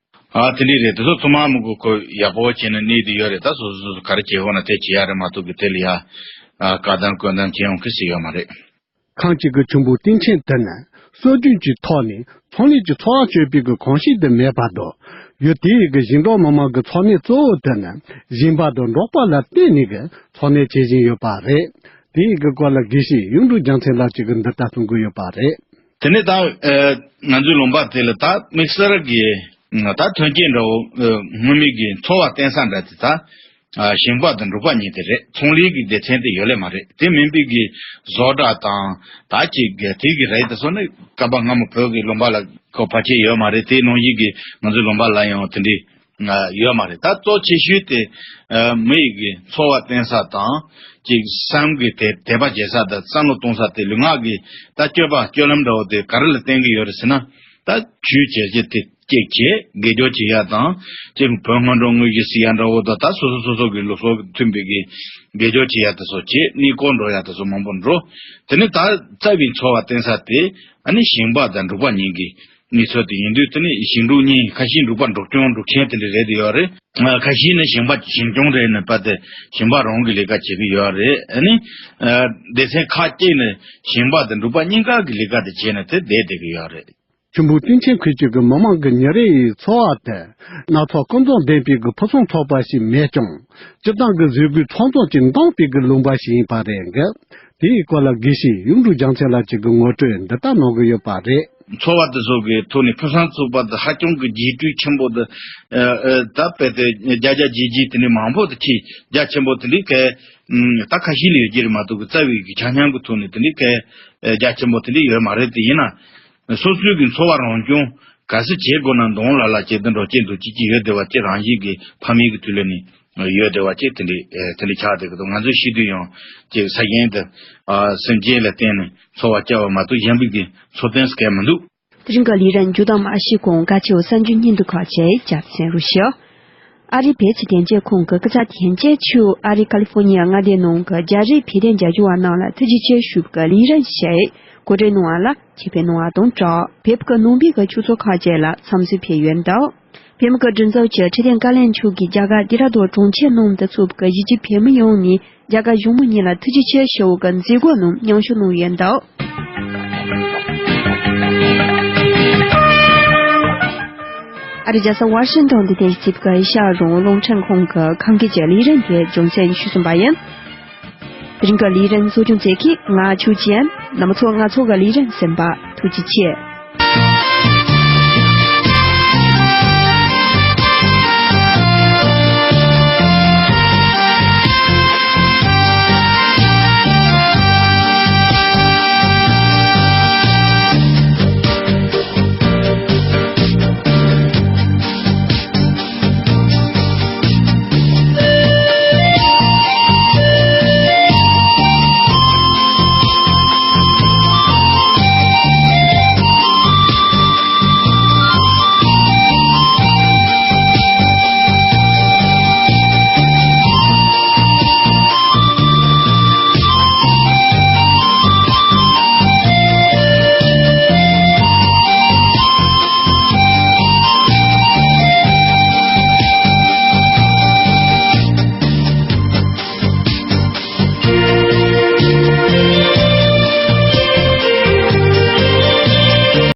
ཨ་དེ་འདྲའི་རེད། དེ་ཚོ་ཚང་མ་མི་དགོས་ཁོ་ཡག་པོ་བྱས་ནས་གནས་དེ་ཡོད་རེད། ད་སོ་སོ་སོ་སོ་ག་རེ་བྱེད་དགོས་ན་དེ་བྱེད་ཡ་རེད་མ་གཏོགས་གི་དེ་ལ་ཡ་ཨ་བཀའ་གདམས་བཀའ་གདམས་བྱེད་ཡོང་གི་སྲིད་ཡོད་མ་རེད། ཁམས་གཅིག་གི་ཁྱུང་པོ་སྟེང་ཆེན་དེ་ནི་སྲོལ་རྒྱུན་གྱི་ཐོག་ནས་ཚོང་ལས་ཀྱི་འཚོ་བ་སྤྱོད་པའི་གི་གོམས་གཤིས་དེ་མེད་པ་དང་ཡུལ་དེའི་གི་ཞིང་འབྲོག་མི་མང་གི་འཚོ་གནས་གཙོ་བོ་དེ་ནི་ཞིང་པ་དང་འབྲོག་པ་ལ་བརྟེན་ནས་གི་འཚོ་གནས་བྱེད་བཞིན་ཡོད་པ་རེད། དེའི་གི་སྐོར་ལ་དགེ་བཤེས་གཡུང་དྲུང་རྒྱལ་མཚན་ལགས་ཀྱིས་གི་འདི་ལྟར་གསུང་གི་ཡོད་པ་རེད། དེ་ནས་ད་ཨ་ང་ཚོའི་ལུང་པ་དེ་ལ་ད་དམིགས་བསལ་གྱི་ད་ཐོན་སྐྱེད་འདྲ་བོ་ཨ་སྔོན་མའི་གི་འཚོ་བ་བརྟེན་ས་འདྲ་དེ་ད་ཨ་ཞིང་པ་དང་འབྲོག་པ་གཉིས་དེ་རེད། ཚོང་ལས་ཀྱི་སྡེ་ཚན་དེ་ཡོད་ལེ་མ་རེད། དེ་མིན་པའི་གི་བཟོ་གྲྭ་དང་ད་ཅིག་གི་དེ་གི་རེད། དེ་སོགས་ནི་སྐབས་སྔ་མོ་བོད་ཀྱི་ལུང་པ་ལ་ཁོ་ཕལ་ཆེར་ཡོད་མ་རེད། དེའི་ནང་བཞིན་གི་ང་ཚོའི་ལུང་པ་ལ་ཡང་དེ་འདྲའི་ཡོད་མ་རེད། ད་གཙོ་ཆེ་ཤོས་དེ་མི་ཡི་གི་འཚོ་བ་བརྟེན་ས་དང་ཅིག་སེམས་ཀྱི་དད་དད་པ་བྱེད་ས་དང་བསམ་བློ་གཏོང་ས་དེ་ལུས་ངག་གི་ད་སྤྱོད་པ་སྤྱོད་ལམ་འདྲ་བོ་དེ་ག་རེ་ལ་བརྟེན་གི་ཡོད་རེད་ཟེར་ན། ད་ཆོས་བྱེད་ཀྱི་དེ་གཅིག་བྱེད་དགེ་སྦྱོར་བྱེད་ཡ་དང་ཅིག་བོད་སྔོན་འགྲོ་དངོས་གཞི་ཟེར་ཡ་འདྲ་བོ་དང་ད་སོ་སོ་སོ་སོ་གི་ལུགས་སྲོལ་མཐུན་པའི་གི་དགེ་སྦྱོར་བྱེད་ཡ་དེ་ཚོ་བྱེད། གནས་སྐོར་འགྲོ་ཡ་དེ་ཚོ་མང་པོ་འགྲོ། དེ་ནི་ད་རྩ་བའི་འཚོ་བ་བརྟེན་ས་དེ་ཨ་ནི་ཞིང་པ་དང་འབྲོག་པ་གཉིས་ཀྱི་གནས་ཚུལ་དེ་ཡིན་དུས་དེ་ནི་ཞིང་འབྲོག་གཉིས་ཁ་ཤས་འབྲོག་པ་འབྲོག་སྐྱོང་འབྲོག་ཆེན་དེ་འདྲ་རེད་ཡོད་རེད། ཁ་ཤས་ནི་ཞིང་པ་ཞིང་སྐྱོང་རེད་ནི་པ་དེ་ཞིང་པ་རང་གི་ལས་ཀ་བྱེད་ཀྱི་ཡོད་རེད། ཨ་ནི་སྡེ་ཚན་ཁག་ཅིག་ནི་ཞིང་པ་དང་འབྲོག་པ་གཉིས་ཀ་གི་ལས་ཀ་དེ་བྱས་ནས་དེ་བསྡད་བསྡད་ཀྱི་ཡོད་རེད། ཆུ་འབུ་སྟེང་ཆེན་ཁུལ་གཅིག་གི་མི་མང་གི་ཉིན་རེའི་འཚོ་བ་དེ་སྣ་ཚོགས་ཀུན་རྫོབ་ལྡན་པའི་གི་ཕུན་སུམ་ཚོགས་པ་ཞིག་མེད་ཀྱང་། སྤྱིར་བཏང་གི་ཟས་གོས་ཚོང་ཚོང་གཅིག་འདང་པའི་གི་ལུང་པ་ཞིག་ཡིན་པ་རེད་འགི། དེའི་སྐོར་ལ་དགེ་བཤེས་གཡུང་དྲུང་རྒྱལ་མཚན་ལགས་ཀྱིས་གི་ངོ་སྤྲོད་འདི་ལྟར་གནང་གི་ཡོད་པ་རེད། འཚོ་བ་དེ་ཚོ་གི་ཐོག་ནས་ཕུན་སུམ་ཚོགས་པ་དེ་ཧ་ཅང་གི་རྒྱས་སྤྲོས་ཆེན་པོ་དེ་ད་དཔེ་དེ་རྒྱ་རྒྱ་རྗེས་རྗེས་དེ་ནས་མང་པོ་དེ་ཆེས་རྒྱ་ཆེན་པོ་དེ་འདྲའི་གི་ད་ཁ་ཤས་ལས་རྒྱུ་རེད་མ་གཏོགས་གི་རྩ་བའི་གི་ཆ་མཉམ་གི་ཐོག་ནས་དེ་འདྲའི་གི་རྒྱ་ཆེན་པོ་དེ་འདྲའི་ཡོད་མ་རེད། དེ་ཡིན་ན། སོ་སོའི་གི་འཚོ་བ་རང་སྐྱོང་ག་ཚོད་བྱེད་དགོས་ན་གདོང་ལ་ལ་བྱེད་དུ་འགྲོ་བྱེད་འདུག་ཅིག་ཅིག་ཡོད་བསྡད་པ་ཅིག་རང་བཞིན་གི་ཕ་མེས་གི་དུས་ལས་ནས་ཡོད་བསྡད་པ་ཅིག་དེ་འདྲའི་དེ་འདྲའི་ཆགས་བསྡད་གི་འདུག་ང་ཚོའི་ཤེས་དུས་ཡང་ཅིག་ས་གཞན་དུ་སེམས་ཅན་ལ་བརྟེན་ནས་འཚོ་བ་བསྐྱལ་བ་མ་གཏོགས་གཞན་པའི་གི་འཚོ་རྟེན་ཟེར་མཁན་མི་འདུག་དེ་རིང་གི་ལས་རིམ་མཇུག་དང་མ་ཤེས་གོང་ག་ཆེའུ་གསར་འགྱུར་སྙིང་དུ་ཁ་ཆེ་ཅར་སེན་རུ་ཤི། ཨ་རིའི་བོད་ཀྱི་དོན་གཅོད་ཁང་གི་སྐུ་ཚབ་དོན་གཅོད་ཆེའུ་ཨ་རིའི་ཀ་ལི་ཧྥོ་ནི་ཡ་མངའ་སྡེའི་ནང་གི་རྒྱ་རིགས་བོད་དོན་རྒྱབ་སྐྱོར་བ་རྣམས་ལ་ཐུགས་རྗེ་ཆེ་ཞུ་བའི་ལས་རིམ་ཞིག་གོ་སྒྲིག་གནང་བ་ལ་ཆེད་ཕེབས་གནང་བ་དང་སྦྲགས་བོད་ཀྱི་ནང་པའི་གི་ཆོས་ཚོགས་ཁག་བཅས་ལ་འཚམས་གཟིགས་ཕེབས་ཡོད་འདུག་བོད་མི་གི་སྒྲིག་འཛུགས་ཀྱི་ཁྲི་སྟེང་བཀའ་བློན་མཆོག་གིས་རྒྱ་གར་ལྡི་ར་ལྡུན་གྲོང་ཁྱེར་ནང་དུ་ཚོགས་པའི་གཞིས་བྱེས་བོད་མི་ཡོངས་ནས་རྒྱ་གར་གཞུང་མང་གཉིས་ལ་ཐུགས་རྗེ་ཆེ་ཞུ་བའི་མཛད་སྒོ་རྣམས་མཉམ་ཞུགས་གནང་ཡོད་འདུག་ཨ་རི་རྒྱལ་ས་ཝ་ཤིང་ཏོན་དུ་རྟེན་གཞི་བྱས་པའི་ཨེ་ཤ་ཡ་རང་དབང་རླུང་འཕྲིན་ཁང་གི་ཁམས་སྐད་ཀྱི་ལས་རིམ་དེ་རྒྱང་སྲིང་ཞུས་ཟིན་པ་ཡིན། དེ་རིང་གི་ལས་རིམ་གཙོ་སྐྱོང་མཛད་མཁན་ང་ཆོས་ཅན། རྣམ་པ་ཚོ་ང་ཚོ་གི་ལས་རིམ་གསན་པར་ཐུགས་རྗེ་ཆེ།